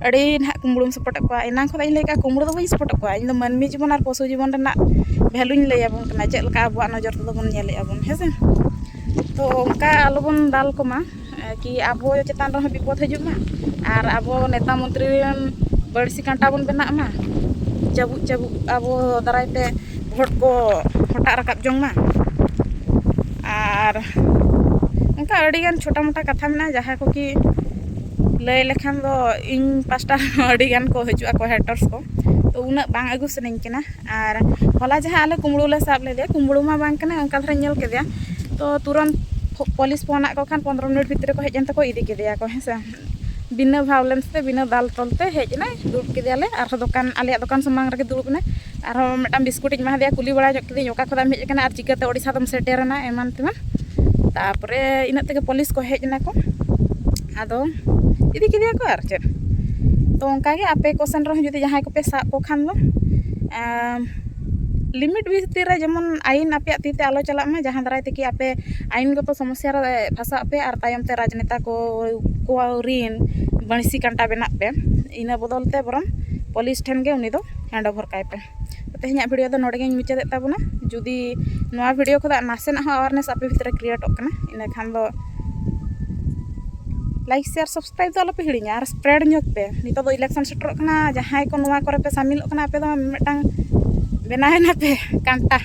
"ᱟᱹᱰᱤ ᱱᱟᱦᱟᱜ ᱠᱩᱢᱵᱽᱲᱩᱢ support ᱮᱫ ᱠᱚᱣᱟ", ᱮᱱᱟᱝ ᱠᱷᱚᱱᱟᱜ ᱤᱧ ᱞᱟᱹᱭ ᱠᱟᱜᱼᱟ, ᱠᱩᱢᱵᱽᱲᱩ ᱫᱚ ᱵᱟᱹᱧ support ᱮᱫ ᱠᱚᱣᱟ, ᱤᱧ ᱫᱚ ᱢᱟᱹᱱᱢᱤ ᱡᱤᱵᱚᱱ ᱟᱨ ᱯᱚᱥᱩ ᱡᱤᱵᱚᱱ ᱨᱮᱱᱟᱜ value ᱧ ᱞᱟᱹᱭ ᱟᱵᱚᱱ ᱠᱟᱱᱟ, ᱪᱮᱫ ᱞᱮᱠᱟ ᱟᱵᱚᱣᱟᱜ ᱱᱚᱡᱚᱨ ᱛᱮᱫᱚ ᱵᱚᱱ ᱧᱮᱞᱮᱫᱼᱟ ᱵᱚᱱ, ᱦᱮᱸ ᱥᱮ? ᱛᱚ ᱚᱱᱠᱟ ᱟᱞᱚᱵᱚᱱ ᱫᱟᱞ ᱠᱚᱢᱟ, ᱠᱤ ᱟᱵᱚ ᱪᱮᱛᱟᱱ ᱨᱮᱦᱚᱸ ᱵᱤᱯᱚᱫ ᱦᱤᱡᱩᱜ ᱢᱟ, ᱟᱨ ᱟᱵᱚ ᱱᱮᱛᱟ ᱢᱚᱱᱛᱨᱤ ᱨᱮᱱ ᱵᱟᱹᱲᱥᱤ ᱠᱟᱸᱴᱟ ᱵᱚᱱ ᱵᱮᱱᱟᱜ ᱢᱟ, ᱪᱟᱵᱩᱜ ᱪᱟᱵᱩᱜ ᱟᱵᱚ ᱫᱟᱨᱟᱭ ᱛᱮ vote ᱠᱚ ᱦᱚᱴᱟᱜ ᱨᱟᱠᱟᱵ ᱡᱚᱝ ᱢᱟ᱾ ᱟᱨ ᱚᱱᱠᱟ ᱟᱹᱰᱤᱜᱟᱱ ᱪᱷᱳᱴᱟ ᱢᱳᱴᱟ ᱠᱟᱛᱷᱟ ᱢᱮᱱᱟᱜᱼᱟ, ᱡᱟᱦᱟᱸ ᱠᱚ ᱠᱤ ᱞᱟᱹᱭ ᱞᱮᱠᱷᱟᱱ ᱫᱚ ᱤᱧ ᱯᱟᱥᱴᱟ ᱨᱮᱦᱚᱸ ᱟᱹᱰᱤᱜᱟᱱ ᱠᱚ ᱦᱤᱡᱩᱜ ᱟᱠᱚ haters ᱠᱚ, ᱛᱚ ᱩᱱᱟᱹᱜ ᱵᱟᱝ ᱟᱹᱜᱩ ᱥᱟᱱᱟᱧ ᱠᱟᱱᱟ᱾ ᱟᱨ ᱦᱚᱞᱟ ᱡᱟᱦᱟᱸ ᱟᱞᱮ ᱠᱩᱢᱵᱽᱲᱩ ᱞᱮ ᱥᱟᱵ ᱞᱮᱫᱮᱭᱟ, ᱠᱩᱢᱵᱽᱲᱩ ᱢᱟ ᱵᱟᱝ ᱠᱟᱱᱟ, ᱚᱱᱠᱟ ᱫᱷᱟᱨᱟᱧ ᱧᱮᱞ ᱠᱮᱫᱮᱭᱟ, ᱛᱚ ᱛᱩᱨᱟᱹᱱᱛ ᱯᱷᱳ-, ᱯᱩᱞᱤᱥ ᱯᱷᱳᱱ ᱟᱫ ᱠᱚ ᱠᱷᱟᱱ ᱯᱚᱱᱫᱽᱨᱚ ᱢᱤᱱᱤᱴ ᱵᱷᱤᱛᱨᱤ ᱨᱮᱠᱚ ᱦᱮᱡ ᱮᱱ ᱛᱮᱠᱚ ᱤᱫᱤ ᱠᱮᱫᱮᱭᱟ ᱠᱚ, ᱦᱮᱸ ᱥᱮ᱾ ᱵᱤᱱᱟᱹ violence ᱛᱮ, ᱵᱤᱱᱟᱹ ᱫᱟᱞ ᱛᱚᱞ ᱛᱮ ᱦᱮᱡ ᱮᱱᱟᱭ, ᱫᱩᱲᱩᱵ ᱠᱮᱫᱮᱭᱟᱞᱮ᱾ ᱟᱨᱦᱚᱸ ᱫᱚᱠᱟᱱ, ᱟᱞᱮᱭᱟᱜ ᱫᱚᱠᱟᱱ ᱥᱟᱢᱟᱝ ᱨᱮᱜᱮ ᱫᱩᱲᱩᱵ ᱮᱱᱟᱭ᱾ ᱟᱨᱦᱚᱸ ᱢᱤᱫᱴᱟᱝ ᱵᱤᱥᱠᱩᱴ ᱤᱧ ᱮᱢᱟ ᱫᱮᱭᱟ, ᱠᱩᱞᱤ ᱵᱟᱲᱟ ᱧᱚᱜ ᱠᱮᱫᱤᱧ, "ᱚᱠᱟ ᱠᱷᱚᱱᱟᱜ ᱮᱢ ᱦᱮᱡ ᱟᱠᱟᱱᱟ ᱟᱨ ᱪᱤᱠᱟᱹᱛᱮ ᱳᱰᱤᱥᱟ ᱫᱚᱢ ᱥᱮᱴᱮᱨ ᱮᱱᱟ?" ᱮᱢᱟᱱ ᱛᱮᱢᱟᱱ᱾ ᱛᱟᱨᱯᱚᱨᱮ ᱤᱱᱟᱹᱜ ᱛᱮᱜᱮ ᱯᱩᱞᱤᱥ ᱠᱚ ᱦᱮᱡ ᱮᱱᱟ ᱠᱚ, ᱟᱫᱚ ᱤᱫᱤ ᱠᱮᱫᱮᱭᱟ ᱠᱚ᱾ ᱟᱨ ᱪᱮᱫ, ᱛᱚ ᱚᱱᱠᱟᱜᱮ ᱟᱯᱮ ᱠᱚ ᱥᱮᱱ ᱨᱮᱦᱚᱸ ᱡᱩᱫᱤ ᱡᱟᱦᱟᱸᱭ ᱠᱚᱯᱮ ᱥᱟᱵ ᱠᱚ ᱠᱷᱟᱱ ᱫᱚ, ᱟᱢ, limit ᱵᱷᱤᱛᱤᱨ ᱨᱮ ᱡᱮᱢᱚᱱ ᱟᱹᱭᱤᱱ ᱟᱯᱮᱭᱟᱜ ᱛᱤ ᱛᱮ ᱟᱞᱚ ᱪᱟᱞᱟᱜ ᱢᱟ, ᱡᱟᱦᱟᱸ ᱫᱟᱨᱟᱭ ᱛᱮᱠᱤ ᱟᱯᱮ ᱟᱹᱭᱤᱱᱜᱚᱛᱚ ᱥᱚᱢᱚᱥᱥᱟ ᱨᱮ ᱯᱷᱟᱸᱥᱟᱜ ᱯᱮ ᱟᱨ ᱛᱟᱭᱚᱢ ᱛᱮ ᱨᱟᱡᱽᱱᱮᱛᱟ ᱠᱚ, ᱠᱚ ᱨᱤᱱ ᱵᱟᱹᱲᱥᱤ ᱠᱟᱸᱴᱟ ᱵᱮᱱᱟᱜ ᱯᱮ᱾ ᱤᱱᱟᱹ ᱵᱚᱫᱚᱞ ᱛᱮ ᱵᱚᱨᱚᱝ ᱯᱩᱞᱤᱥ ᱴᱷᱮᱱ ᱜᱮ ᱩᱱᱤ ᱫᱚ hand over ᱠᱟᱭ ᱯᱮ᱾ ᱛᱮᱦᱮᱧᱟᱜ ᱵᱷᱤᱰᱤᱭᱳ ᱫᱚ ᱱᱚᱰᱮ ᱜᱤᱧ ᱢᱩᱪᱟᱹᱫᱮᱫ ᱛᱟᱵᱚᱱᱟ᱾ ᱡᱩᱫᱤ ᱱᱚᱣᱟ ᱵᱷᱤᱰᱤᱭᱳ ᱠᱷᱚᱱᱟᱜ ᱱᱟᱥᱮᱱᱟᱜ ᱦᱚᱸ ᱟᱣᱟᱨᱱᱮᱥ ᱟᱯᱮ ᱵᱷᱤᱛᱨᱤ ᱨᱮ ᱠᱨᱤᱭᱮᱴᱚᱜ ᱠᱟᱱᱟ, ᱤᱱᱟᱹᱠᱷᱟᱱ ᱫᱚ ᱞᱟᱭᱤᱠ, ᱥᱮᱭᱟᱨ, ᱥᱟᱵᱥᱠᱨᱟᱭᱤᱵ ᱫᱚ ᱟᱞᱚᱯᱮ ᱦᱤᱲᱤᱧᱟ ᱟᱨ ᱥᱯᱨᱮᱰ ᱧᱚᱜᱽ ᱯᱮ᱾ ᱱᱤᱛᱚᱜ ᱫᱚ ᱤᱞᱮᱠᱥᱚᱱ ᱥᱮᱴᱮᱨᱚᱜ ᱠᱟᱱᱟ, ᱡᱟᱦᱟᱸᱭ ᱠᱚ ᱱᱚᱣᱟ ᱠᱚᱨᱮ ᱯᱮ ᱥᱟᱢᱤᱞᱚᱜ ᱠᱟᱱᱟ, ᱟᱯᱮ ᱫᱚ ᱢᱤᱫᱴᱟᱝ ᱵᱮᱱᱟᱣ ᱮᱱᱟ ᱯᱮ ᱠᱟᱱᱴᱟ᱾